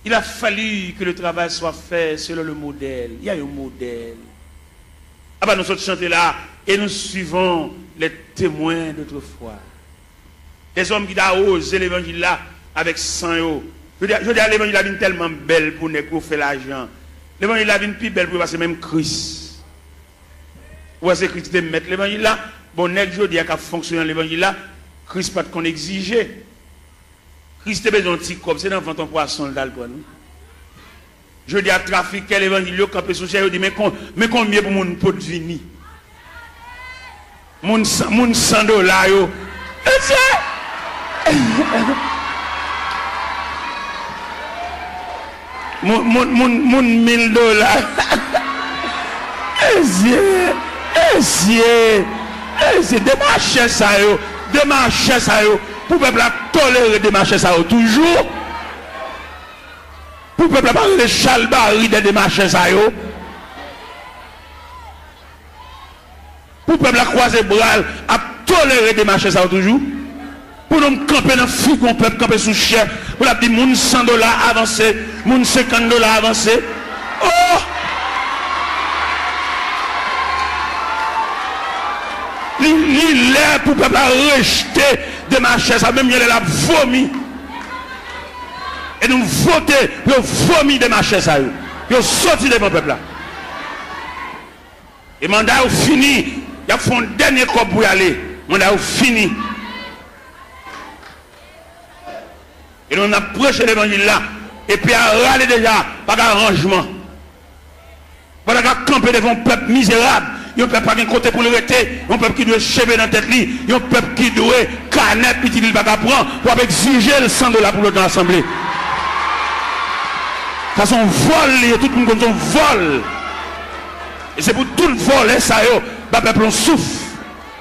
Il a fallu que le travail soit fait selon le modèle. Il y a un modèle. Apa nou sot chante la, et nous suivons les témoins d'autrefois. Dèzòm ki ta woze levanjil la avèk san yo. Jodi a, jodi a levanjil la vin tèlman bèl pou nèg yo fè lajan. Levanjil la vin pi bèl pou yo pase menm Kris. Ou wè se Kris ki te mèt levanjil la. Bon, nèg jodi a k ap fonksyone nan levanjil la, Kris pa t konn egzije. Kris te bezwen yon ti kòb, se nan vant yon pwason l t al pran l wi. Jodi a, trafikè levanjil yo kanpe sou chè, yo di, men, kon, men konbyen pou moun pot vini. Moun san, moun san dola yo. Mesye! Moun, moun, moun, moun mil dola. Mesye! Mesye! Mesye! Demachè sa yo! Demachè sa yo! Pou pèp la tolere demachè sa yo toujou? Pou pèp la pa rele chalbari dè demachè sa yo? Pou pèp la kwaze bra l ap tolere demachè sa yo toujou? Pou nou kanpe nan figi yon pèp, kanpe sou chè, pou l ap di moun san dola avanse, moun senkant dola avanse? Oh! Li, li lè pou pèp la rejte demachè sa yo, menm jan lè l ap vomi. E nou vote pou yo vomi demachè sa yo. Pou yo soti devan pèp la. E manda yo fini. Y ap fè yon dènye kòb pou y ale. Manda yo fini. E nou, n ap preche levanjil la. Epi a rale deja, pa gen aranjman. Pandan k ap kanpe devan yon pèp mizerab, yon pèp pa gen kote pou l rete, yon pèp ki dwe cheve nan tèt li, yon pèp ki dwe kanè pitit li l pa ka pran, w ap egzije l san dola pou l nan asanble. Sa se yon vòl li ye, tout moun konn se yon vòl. E se pou tout vòlè sa yo ba pèp la yon souf.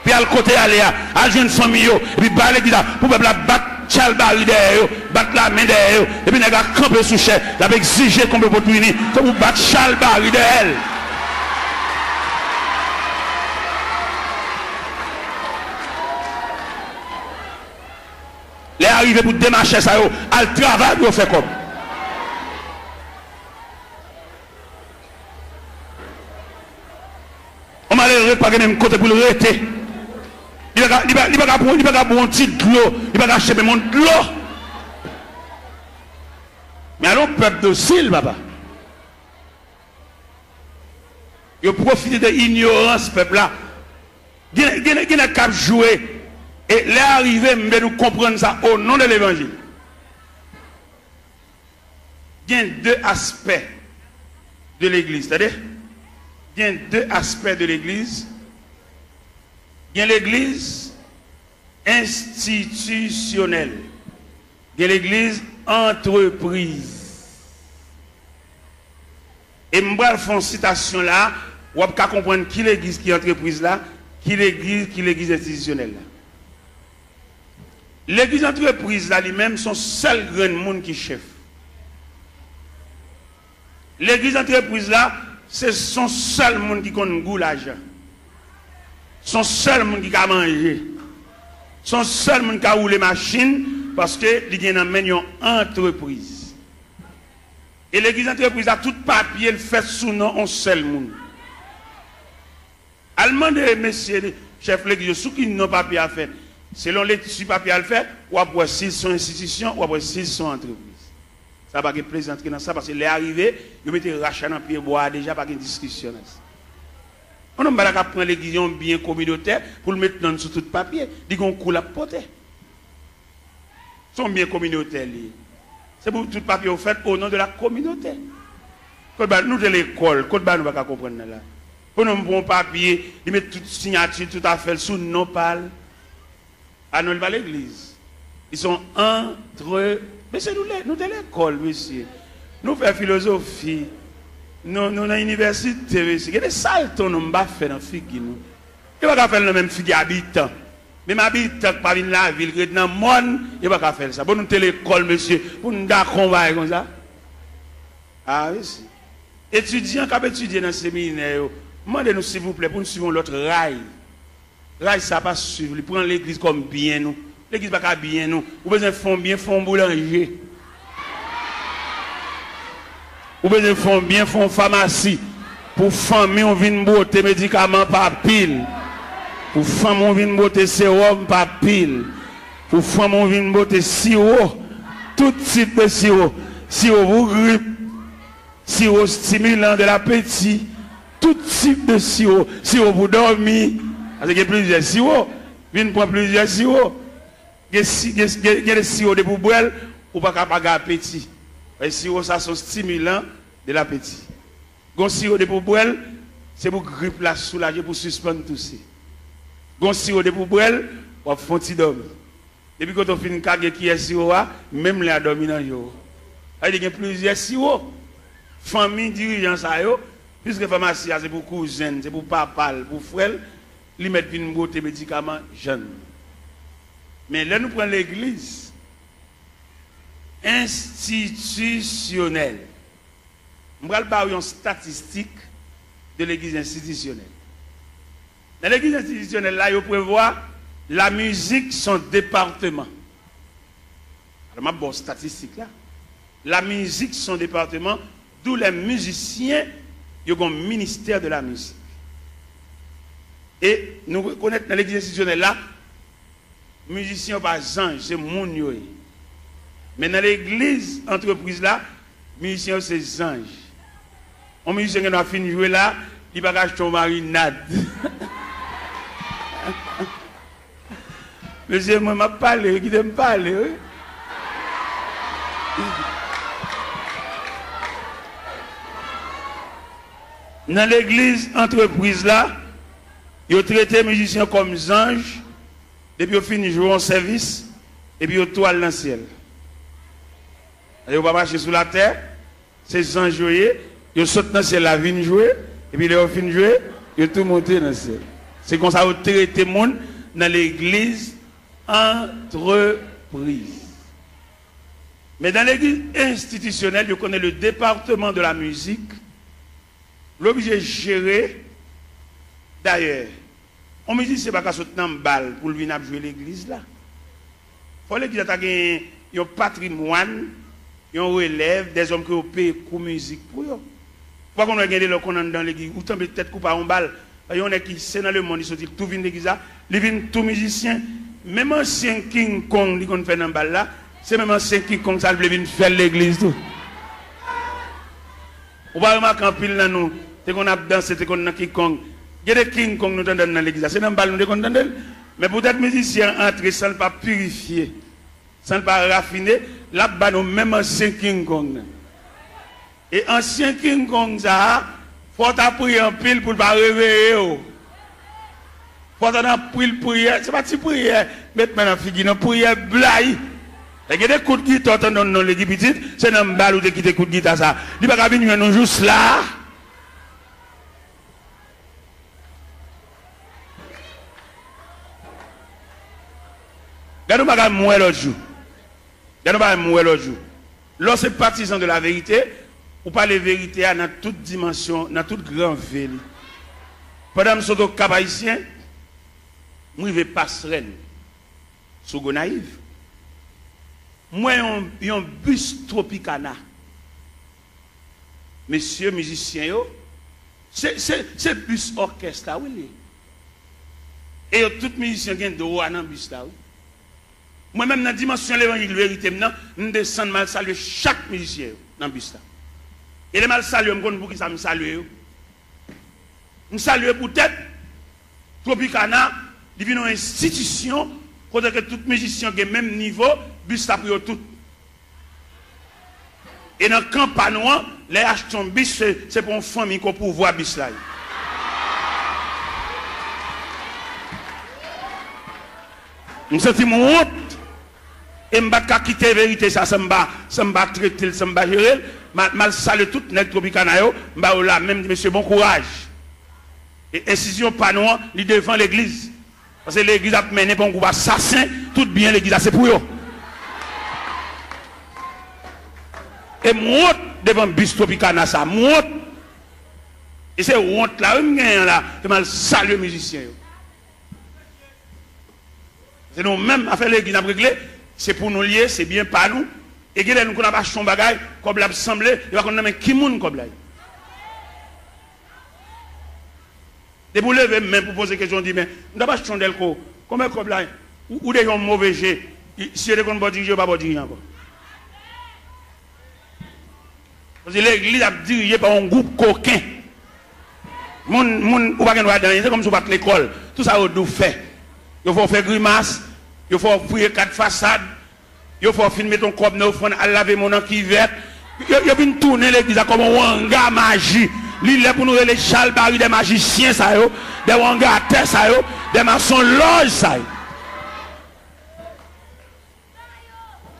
Pou y al kote y ale a, al jwenn fanmi yo, epi bay legliz la, pou pèp la bat chalbari dèyè yo, bat lamen dèyè yo, epi nèg la kanpe sou chè, l ap egzije konbyen pot pou vini, se pou bat chalbari dèyè l. Lè a rive pou demachè sa yo al travay pou yo fè kòb. Yon malere pa gen menm kote pou l rete. Li pa ka, li pa, li pa ka pran, li pa ka pran yon ti dlo, li pa ka achte menm yon dlo. Men ale yon pèp dosil, papa. Yo pwofite de inyorans pèp la. Gen, gen, gen nèg k ap jwe. E lè a rive, m vle nou konprann sa o non de levanjil. Gen de aspè de legliz, tande. Gen de aspè de legliz. Gen legliz enstitisyonèl. Gen legliz antrepriz. E m pral fè yon sitasyon la, w ap ka konprann ki legliz ki antrepriz la, ki legliz, ki legliz enstitisyonèl la. Legliz antrepriz la, li menm, se yon sèl grenn moun ki chèf. Legliz antrepriz la, se, se yon sèl moun ki konn gou lajan. Se yon sèl moun ki ka manje. Se yon sèl moun ki ka woule machin, paske li gen nan men l yon antrepriz. E legliz antrepriz la, tout papye l fèt sou non yon sèl moun. Al mande mesye chèf legliz yo sou ki non papye a fèt. Selon lekti papye a l fèt, w ap wè si l se yon enstitisyon, w ap wè si l se yon antrepriz. Sa pa gen plezantri nan sa, paske lè a rive, yo mete rach la nan pye bwa a deja, pa gen diskisyon nan sa. Yon nonm pa ta ka pran legliz, yon byen kominotè, pou l met non l sou tout papye. Li gen yon kou l ap pote. Se yon byen kominotè li ye. Se pou tout papye yo fèt au nom de la communauté. Kot ba nou te lekòl, kot ba nou pa ka konprann nan la. Pou nonm pran yon papye, li met tout siyati, tout afè l sou non pa l. A non, li pa legliz. Li se yon antre-, mesye, nou le-, nou te lekòl, mesye. Nou fè filozofi. Nou, nou nan inivèsite, mesye. Gen de salte yon nonm pa fè nan figi nou. Yo pa ka fè l nan menm figi abitan. Menm abitan k pa vin lavil, ki ret nan mòn, yo pa ka fè l sa. Bon, nou te lekòl, mesye, pou n dakò yon bagay konsa. A, mesye. Etidyan k ap etidye nan seminè yo, m mande nou, silvouplè, pou n swiv yon lòt ray. Ray sa pa swiv li. Pran legliz kòm byen nou. Legliz pa ka byen nou. Ou bezwen fè yon byen, fè yon boulanje. Ou bezwen fè yon byen, fè yon famasi. Pou fanmi w vin bwote medikaman pa pil. Pou fanmi w vin bwote sewòm pa pil. Pou fanmi w vin bwote siwo. Tout tip de siwo. Siwo pou grip. Siwo stimilan de lapeti. Tout tip de siwo. Siwo pou dòmi. Paske gen plizyè siwo. Vin pran plizyè siwo. Gen si-, gen, gen, gen de siwo depi w bwè l, ou pa ka pa gen apeti. Paske siwo sa se yon stimilan de lapeti. Gon siwo depi w bwè l, se pou grip la soulaje, pou sispann touse. Gon siwo depi w bwè l, w ap fè yon ti dòmi. Depi kote w fin kage kiyè siwo a, menm lè a dòmi nan je w. Sa vle di gen plizyè siwo. Fanmi dirijan sa yo, piske famasi a se pou kouzen l, se pou papa l, pou frè l, li mèt vin bwote medikaman jèn. Men lè nou pran legliz enstitisyonèl, m pral ba w yon statistik de legliz enstitisyonèl. Nan legliz enstitisyonèl la, yo prevwa la mizik se yon depatman. Alò, m ap ba w statistik la. La mizik se yon depatman, d'où les musiciens, yo gen yon ministè de la mizik. E nou rekonèt nan legliz enstitisyonèl la, mizisyen yo pa zanj, se moun yo ye. Men nan legliz antrepriz la, mizisyen yo se zanj. Yon mizisyen gen dwa fin jwe la, li pa ka achte yon marinad. Mesye, mwen m ap pale, wi, kite m pale, wi. Nan legliz antrepriz la, yo trete mizisyen kòm zanj, depi yo fin jwe yon sèvis, epi yo tou al nan syèl. Yo pa mache sou latè, se zanj yo ye, yo sot nan syèl la vin jwe, epi lè yo fin jwe, yo tou monte nan syèl. Se konsa yo trete moun nan legliz antrepriz. Men nan legliz enstitisyonèl, yo konnen le département de la musique, l oblije jere. Dayè, yon mizisyen pa ka sot nan bal pou l vin ap jwe legliz la. Fò legliz la ta gen yon patrimwàn, yon relèv, dèzòm ke yo peye kou mizik pou yo. Ou pa konn wè gen de lè w konn anndan legliz, ou tonbe tèt kou pa yon bal. Yon nèg ki se nan lemonn li soti, li tou vin legliz la, li vin tou mizisyen. Menm ansyen King Kong li konn fè nan bal la, se menm ansyen King Kong sa l vle vin fè l legliz tou. Ou pa remake anpil nan nou te konn ap danse, te konn nan King Kong. Gen de King Kong nou tande nan legliz la, se nan bal nou te konn tande l. Men poutèt mizisyen an antre san l pa pirifye, san l pa rafine, l ap ba nou menm ansyen King Kong nan. E ansyen King Kong sa a, fò w ta priye anpil pou l pa reveye w. Fò w ta nan anpil priyè, se pa ti priyè, met men nan figi, non, priyè blayi. E gen de kout gita w tande nan legliz pitit, se nan bal ou te kite kout gita sa. Li pa ka vin jwenn nou jous la. Gade yon bagay m wè lòt jou. Gade yon bagay m wè lòt jou. Lè w se patizan de la verite, ou pale verite a nan tout dimansyon, nan tout gran ve li. Pandan m sot Okap Ayisyen, m rive Pasrèn, sou Gonayiv. M wè yon, yon bis Tropicana. Mesye mizisyen yo, se, se, se bis òkès la, wi, li ye. E yo tout mizisyen gen dwa nan bis la, wi. Mwen menm, nan dimansyon levanjil verite m nan, m desann, m al salye chak mizisyen yo nan bis la. E lè m al salye yo, m konn poukisa m salye yo. M salye poutèt Tropicana, li vin yon enstitisyon kote ke tout mizisyen gen menm nivo, bis la pou yo tout. E nan kan pa nou an, lè y achte yon bis, se, se pou yon fanmi ke w pouvwa bis la ye. M santi m wont. E m pa t ka kite verite sa san m pa, san m pa trete l, san m pa jere l. M al, m al salye tout nèg Tropicana yo, m ba yo lamen, m di, "Mesye, bon kouraj." E enstitisyon pa nou an, li devan legliz. Paske legliz ap mennen pa yon gwoup asasen, tout byen legliz la se pou yo. E m wont devan bis Tropicana sa, m wont. E se wont la, wi, m genyen la, ke m al salye mizisyen yo. Se nou menm, afè legliz n ap regle, se pou nou l ye, se byen pa nou. E gen lè nou konn ap achte yon bagay, kòb la ap sanble, yo pa konn nan men ki moun kòb la ye. Depi w leve men pou poze kesyon, w di, "Men, m t ap achte yon dèlko, konbyen kòb la ye?" Ou, ou deja yon move je. Si yo te konn ba w dirije, yo pa ba w dirije ankò. Paske legliz ap dirije pa yon gwoup koken. Moun, moun, ou pa gen dwa di anyen, se kòmsi w pa t lekòl. Tout sa yo di w fè. Yo fè w fè grimas, yo fè w fouye kat fasad, yo fè w fin mete yon kòb nan ofrann, al lave men w nan kivèt. Yo, yo vin tounen legliz la kòm yon anga maji. Li lè pou nou rele chalbari dè majisyen sa yo, dè wangatè sa yo, dè masonlòj sa yo.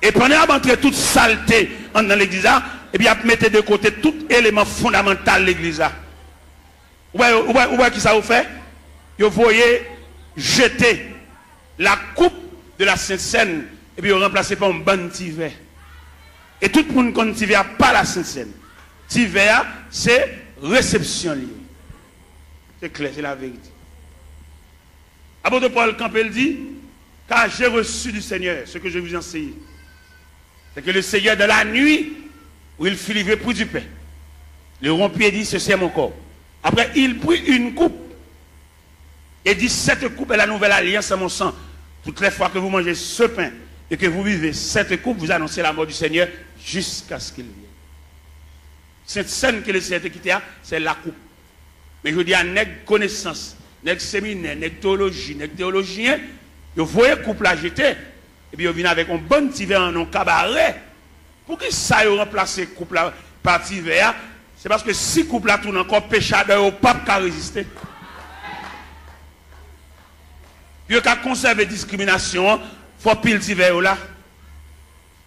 E pandan y ap antre tout salte anndan legliz la, epi y ap mete de kote tout eleman fondamantal legliz la. Ou wè, ou wè, ou wè kisa yo fè? Yo voye jete la coupe de la Sainte Seine, epi yo ranplase pa yon bann ti vè. E tout moun konn ti vè a pa la Sainte Seine. Ti vè a, se resepsyon li ye. Se klè, se laverite. Apôtre Paul kanpe, l di, "Car j'ai reçu du Seigneur ce que je vous ai enseigné. C'est que le Seigneur, dans la nuit où il fut livré, prit du pain, le rompit et dit, 'Ceci est mon corps.' Après, il prit une coupe et dit, 'Cette coupe est la nouvelle alliance en mon sang. Toutes les fois que vous mangez ce pain et que vous buvez cette coupe, vous annoncez la mort du Seigneur jusqu'à ce qu'il vienne.'" Sent Sèn ke Lesenyè te kite a, se lakoup. Men jodi a, nèg konesans, nèg seminè, nèg teyoloji, nèg teyolojyen, yo voye koup la jete, epi yo vin avèk yon bann ti vè an yon kabare. Poukisa yo ranplase koup la pa ti vè a? Se paske si koup la tounen ankò, peche adan yo p ap ka reziste. Pou yo ka konsève diskriminasyon an, fò pil ti vè yo la.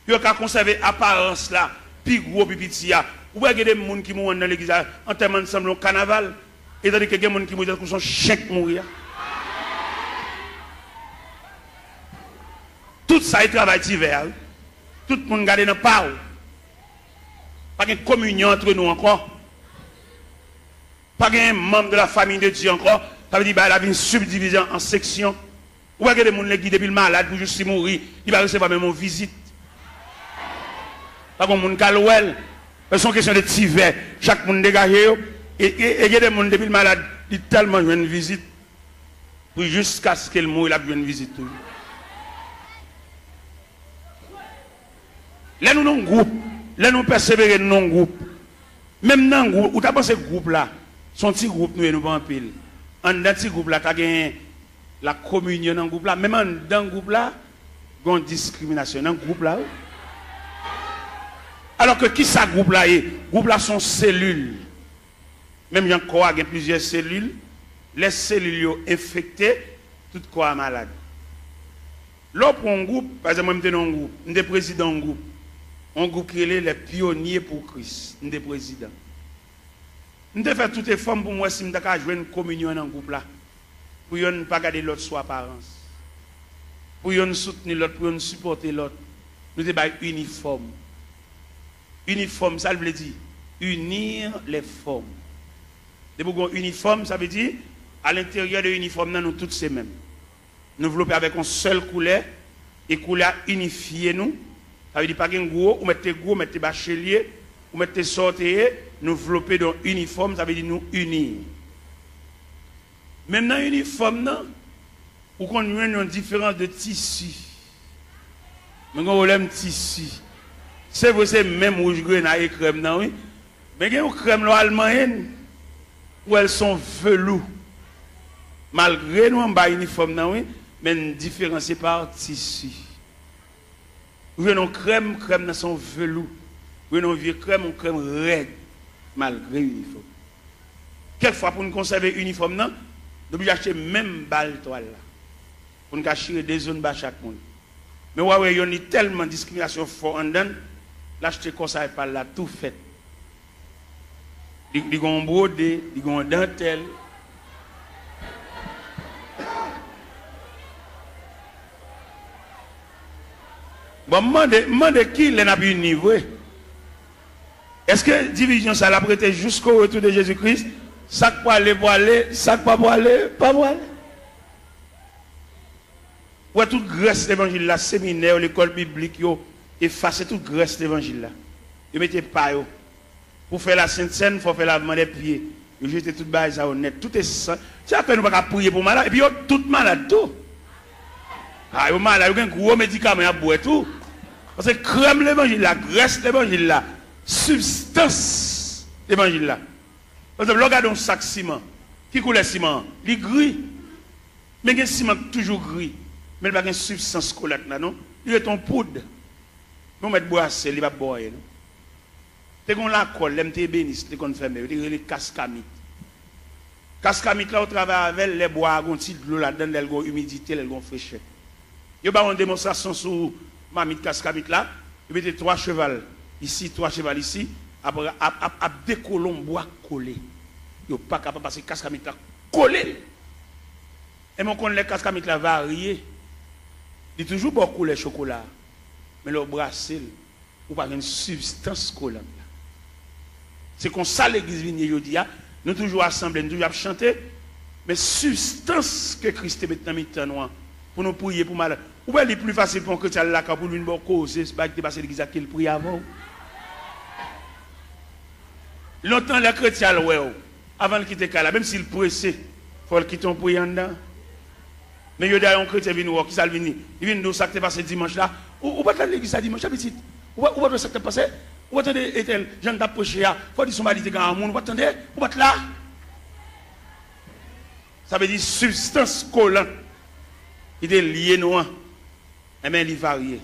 Pou yo ka konsève aparans la, pi gwo, pi piti a. Ou wè gen de moun ki mouri anndan legliz la, antèman l sanble yon kanaval. Etandike gen moun ki mouri tankou se yon chen k mouri a. Tout sa e travay ti vè a, wi. Tout moun gade nan pa w. Pa gen kominyon antre nou ankò. Pa gen manm de la famille de Dieu ankò. Sa vle di bagay la vin sibdivize an seksyon. Ou wè gen de moun legliz depi l malad pou jis li mouri, li pa resevwa menm yon vizit. Pa gen moun k al wè l. Se yon kesyon de ti vè. Chak moun degaje yo. E, e, e gen de moun depi l malad, li tèlman jwenn vizit. Pou jiskaske l mouri, l ap jwenn vizit toujou. Lè nou nan yon gwoup, lè nou pèsevere nan yon gwoup, menm nan gwoup, ou ta panse gwoup la, se yon ti gwoup nou ye, nou pa anpil. Anndan ti gwoup la, ta gen lakominyon nan gwoup la, menm anndan gwoup la, gen yon diskriminasyon nan gwoup la, wi. Alòske, kisa gwoup la ye? Gwoup la se yon selil. Menm jan kò a gen plizyè selil, lè selil yo enfekte, tout kò a malad. Lè w pran yon gwoup, pa egzanp, mwen, m te nan yon gwoup, m te prezidan yon gwoup, yon gwoup ki rele Les Pionniers pour Christ, m te prezidan. M te fè tout efò m pou m wè si m ta ka jwenn kominyon nan gwoup la, pou yonn pa gade lòt sou aparans, pou yonn soutni lòt, pou yonn sipòte lòt. Nou te bay inifòm. Inifòm, sa l vle di? Unir les formes. Depi w gen yon inifòm, sa vle di, alenteryè de inifòm nan, nou tout se menm. Nou vlope avèk yon sèl koulè, e koulè a inifye nou. Sa vle di, pa gen gwo, ou mèt te gwo, ou mèt te bachelye, ou mèt te sa w te ye, nou vlope de yon inifòm, sa vle di nou ini. Menm nan inifòm nan, ou konn jwenn yon diferans de tisi. Mwen gen yon pwoblèm tisi. Se vre, se menm wouj grena e krèm nan, wi. Men gen yon krèm lè w al manyen l, ou wè l se yon velou. Malgre nou anba inifòm nan, wi, men n diferansye pa tisi. Ou jwenn yon krèm, krèm nan se yon velou. Ou jwenn yon vye krèm, yon krèm rèd, malgre inifòm. Kèk fwa, pou n konsève inifòm nan, n oblije achte menm bal twal la, pou n ka chire de zòn ba chak moun. Men w a wè yonn, li tèlman diskriminasyon fò anndan l, l achte kòsay pa l la tou fèt. Li, li gen yon bwode, li gen yon dantèl. Bon, m mande, m mande kilè n ap ini vre? Èske divizyon sa a ap rete jusqu'au retour de Jésus-Christ? Sa k prale, prale, sa k pa prale, pa prale. Ou wè tout grès levanjil la, seminè, lekòl biblik, yo efase tout grès levanjil la. Yo mete pa yo. Pou fè la Sent Sèn, fò fè lavman dè pye. Yo jete tout bagay sa yo nèt. Tout esans. Se sa k fè nou pa ka priye pou malad. Epi yo tout malad tou. A, yo malad, yo gen gwo medikaman y ap bwè tou. Paske krèm levanjil la, grès levanjil la, sibstans levanjil la. Pa egzanp, lè w gade yon sak siman, ki koulè siman an? Li gri. Men gen siman k toujou gri, men l pa gen sibstans kolat la non. Li ret yon poud. Men w mèt brase l, li p ap ba w anyen non. Te gen yon lakòl, lè m te ebenis, li te konn fèmen, yo te rele kaskamit. Kaskamit la, ou travay avè l, lè bwa a gen yon ti dlo ladan l, lè l gen yon imidite, lè l gen yon frechè. Yo ba w yon demonstrasyon sou mamit kaskamit la, yo mete twa cheval isi, twa cheval isi, ap, ap, ap, ap dekole yon bwa kole. Yo pa kapab paske kaskamit la kole l. Enben, w konn lè kaskamit la varye, li toujou ba w koulè chokola, men lè w brase l, ou pa jwenn sibstans kolant la. Se konsa legliz vin ye jodi a. Nou toujou asanble, nou toujou ap chante, men sibstans ke Kris te met nan mitan nou an, pou nou priye pou malad. Ou wè, li pli fasil pou yon kretyen al lakay pou l vin ba w koze bagay ki te pase legliz la ke l priye avè w. Lontan, lè kretyen al wè w, avan l kite kay la, menm si l prese, fò l kite yon priye anndan. Men jodi a, yon kretyen vin wè w, kisa l vin di? Li vin di w sa k te pase dimanch la. Ou, ou pa t la legliz la dimanch la, pitit? Ou pa, ou pa t wè sa k t ap pase? Ou pa tande entèl, jan l t ap preche a? Fò w di se yon bagay li te gen a moun, ou pa t tande? Ou pa t la? Sa vle di sibstans kolan ki te lye nou an, enben, li varye.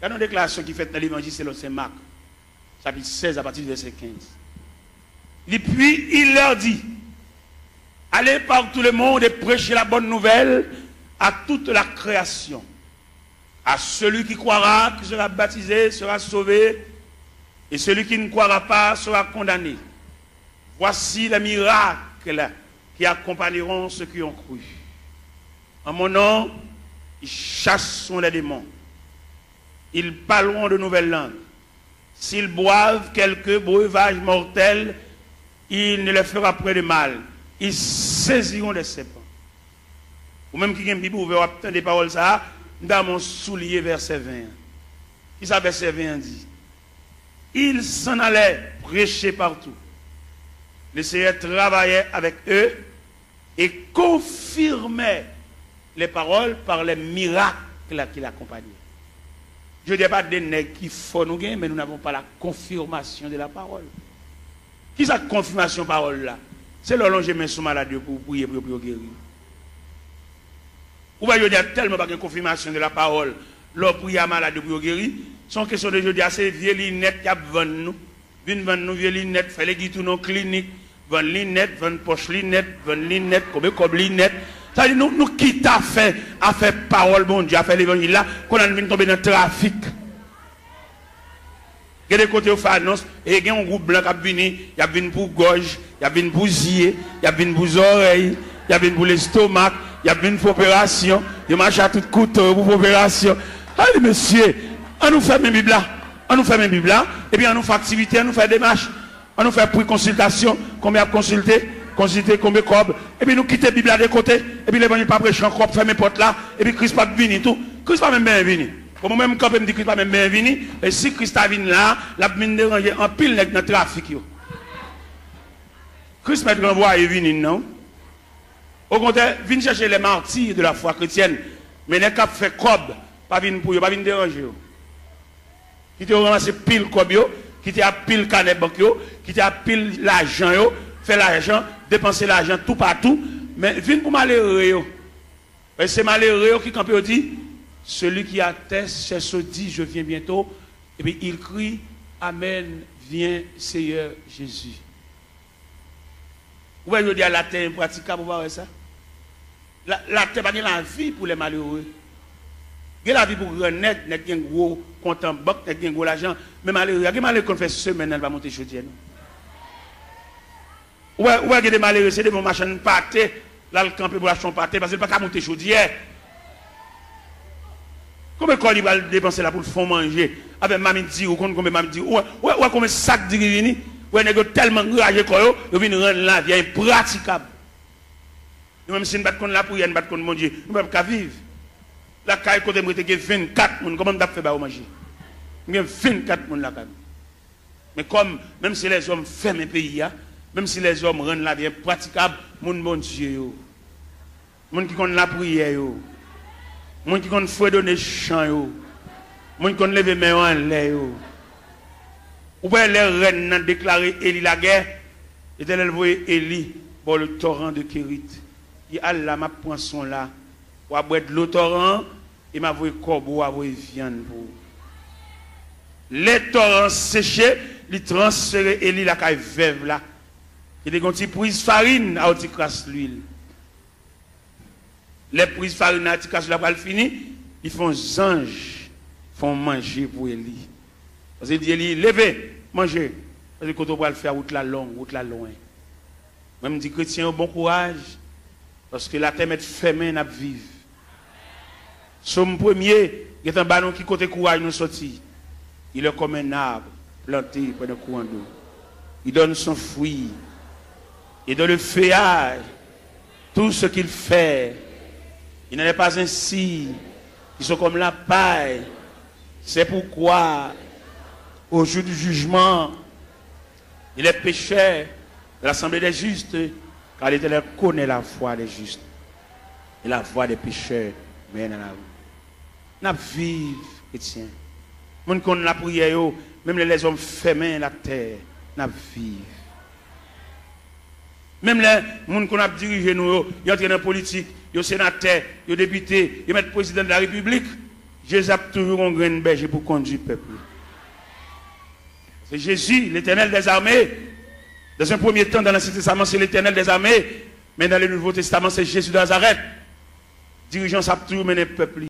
Gade yon deklarasyon ki fèt nan Levanjil selon Sen Mak, chapit sèz, apati vèsè kenz. Li, puis il leur dit, allez par tout le monde et prêchez la bonne nouvelle à toute la création. À celui qui croira, qui sera baptisé, sera sauvé, et celui qui ne croira pas sera condamné. Voici les miracles qui accompagneront ceux qui ont cru. En mon nom, ils chasseront les démons. Ils parleront de nouvelles langues. S'ils boivent quelque breuvage mortel, il ne leur fera point de mal. Ils saisiront des serpents. Ou menm ki gen Bib ouvè, w ap tande pawòl sa a, m ta renmen w souliye vèsè ven an. Kisa vèsè ven an di? Ils s'en allaient prêcher partout. Le Seigneur travaillait avec eux et confirmait les paroles par les miracles qui l'accompagnaient. Jodi a, pa de nèg ki fò nou gen, mais nous n'avons pas la confirmation de la parole. Kisa k konfimasyon pawòl la? Se lè w lonje men sou malad yo pou w priye pou yo, pou yo geri. Ou wè, jodi a, tèlman pa gen konfimasyon de la parole, lè w priye a malad yo pou yo geri. Se yon kesyon de jodi a, se vye linèt y ap vann nou. Vin vann nou vye linèt, fè legliz tounen yon klinik, vann linèt, vann pòch linèt, vann linèt, konbe kòb linèt. Sa vle di nou, nou kite afè, afè pawòl Bondye, afè levanjil la, kounye a nou vin tonbe nan trafik. Gen de kote yo fè anons, e gen yon gwoup blan k ap vini, y ap vin pou gòj, y ap vin pou zye, y ap vin pou zòrèy, y ap vin pou lestomak, y ap vin fè operasyon, yo mache a tout kouto yo pou fè operasyon. Sa vle di, mesye, ann nou fèmen Bib la, ann nou fèmen Bib la, epi ann nou fè aktivite, ann nou fè demach. Ann nou fè pri konsiltasyon, konbyen y ap konsilte, konsilte konbyen kòb, epi nou kite Bib la de kote, epi levanjil pa preche ankò, ap fèmen pòt la, epi Kris p ap vini tou. Kris pa menm benyen vini. Bon, mwen menm, m kanpe, m di Kris pa menm benyen vini, e si Kris ta vin la, l ap vin deranje anpil nèg nan trafik yo. Kris mèt ranvwaye vini n nan. Okontrè, vin chèche les martyrs de la foi chrétienne, men nèg k ap fè kòb, Pa vin pou yo, pa vin deranje yo. Kite yo ranmase pil kòb yo, kite ap pil kanè bank yo, kite ap pil lajan yo, fè lajan, depanse lajan toupatou, men vin pou malere yo. Paske se malere yo ki kanpe, yo di, celui qui atteste, cherche, dit, je viens bientôt, epi il crie, Amen, viens Seigneur Jésus. Ou wè jodi a latè enpratikab, ou pa wè sa? La, latè pa gen lavi pou lè malere. Gen lavi pou gran nèg, nèg gen gwo kont an bank, nèg gen gwo lajan. Men malere a, gen malere ki konn fè semèn nan li pa monte chodyè non. Ou wè, ou wè gen de malere, se devan machann pate, l al kanpe pou l achte yon pate, paske l pa ka monte chodyè. Konbyen kòb li pral depanse la pou l fè yon manje? Avèk mamit diri, ou konn konbyen mamit diri? Ou wè, ou wè, ou wè konbyen sak diri vini? Ou wè nèg yo tèlman anraje kò yo, yo vin rann lavi a enpratikab. Nou menm si n pa t konn lapriyè, n pa t konn Bondye, nou pa t ka viv. Lakay kote m rete gen vennkat moun, kòman m t ap fè ba yo manje? M gen vennkat moun lakay mwen. Men kòm, menm si lèzòm fèmen peyi a, menm si lèzòm rann lavi enpratikab, moun Bondye yo, moun ki konn lapriyè yo, moun ki konn fredone chan yo, moun ki konn leve men yo anlè yo. Ou wè lè rèn nan deklare Eli lagè, Letènèl voye Eli bò le toran de Kerit. Li al la, m ap pran son la, w a bwè dlo toran an, e m a voye kòbo, w a voye vyann pou ou. Lè toran an seche, li transfere Eli lakay vèv la, ki te gen yon ti priz farin a yon ti kras lwil. Lè priz farin nan ti kras la pral fini, li fè yon zanj fè yon manje pou Eli. Paske li di Eli, leve, manje. Paske kote w pral fè a, wout la long, wout la lwen. Mwen, m di kretyen yo bon kouraj, paske latè mèt fèmen, n ap viv. Sòm premye gentan ba nou ki kote kouraj nou soti. Il est comme un arbre planté près d'un courant d'eau. Il donne son fruit. Et dans le feuillage, tout ce qu'il fait, il n'en est pas ainsi. Ils sont comme la paille. C'est pourquoi, au jour du jugement, il est pécheur de l'assemblée des justes, car l'Éternel connaît la voie des justes, et la voie des pécheurs mène à la ruine. N ap viv, kretyen. Moun ki konn lapriyè yo, menm lè lèzòm fèmen latè, n ap viv. Menm lè moun konn ap dirije nou yo, yo antre nan politik, yo senatè, yo depite, yo mèt prezidan de la repiblik, Jezi ap toujou gon grenn bèje pou kondui pèp li. Se Jezi, Letènèl dèzame. Dans un premier temps, dans l'Ancien Testament, c'est l'Éternel des armées, men dans le Nouveau Testament, c'est Jésus de Nazareth. Dirijan sa ap toujou mennen pèp li.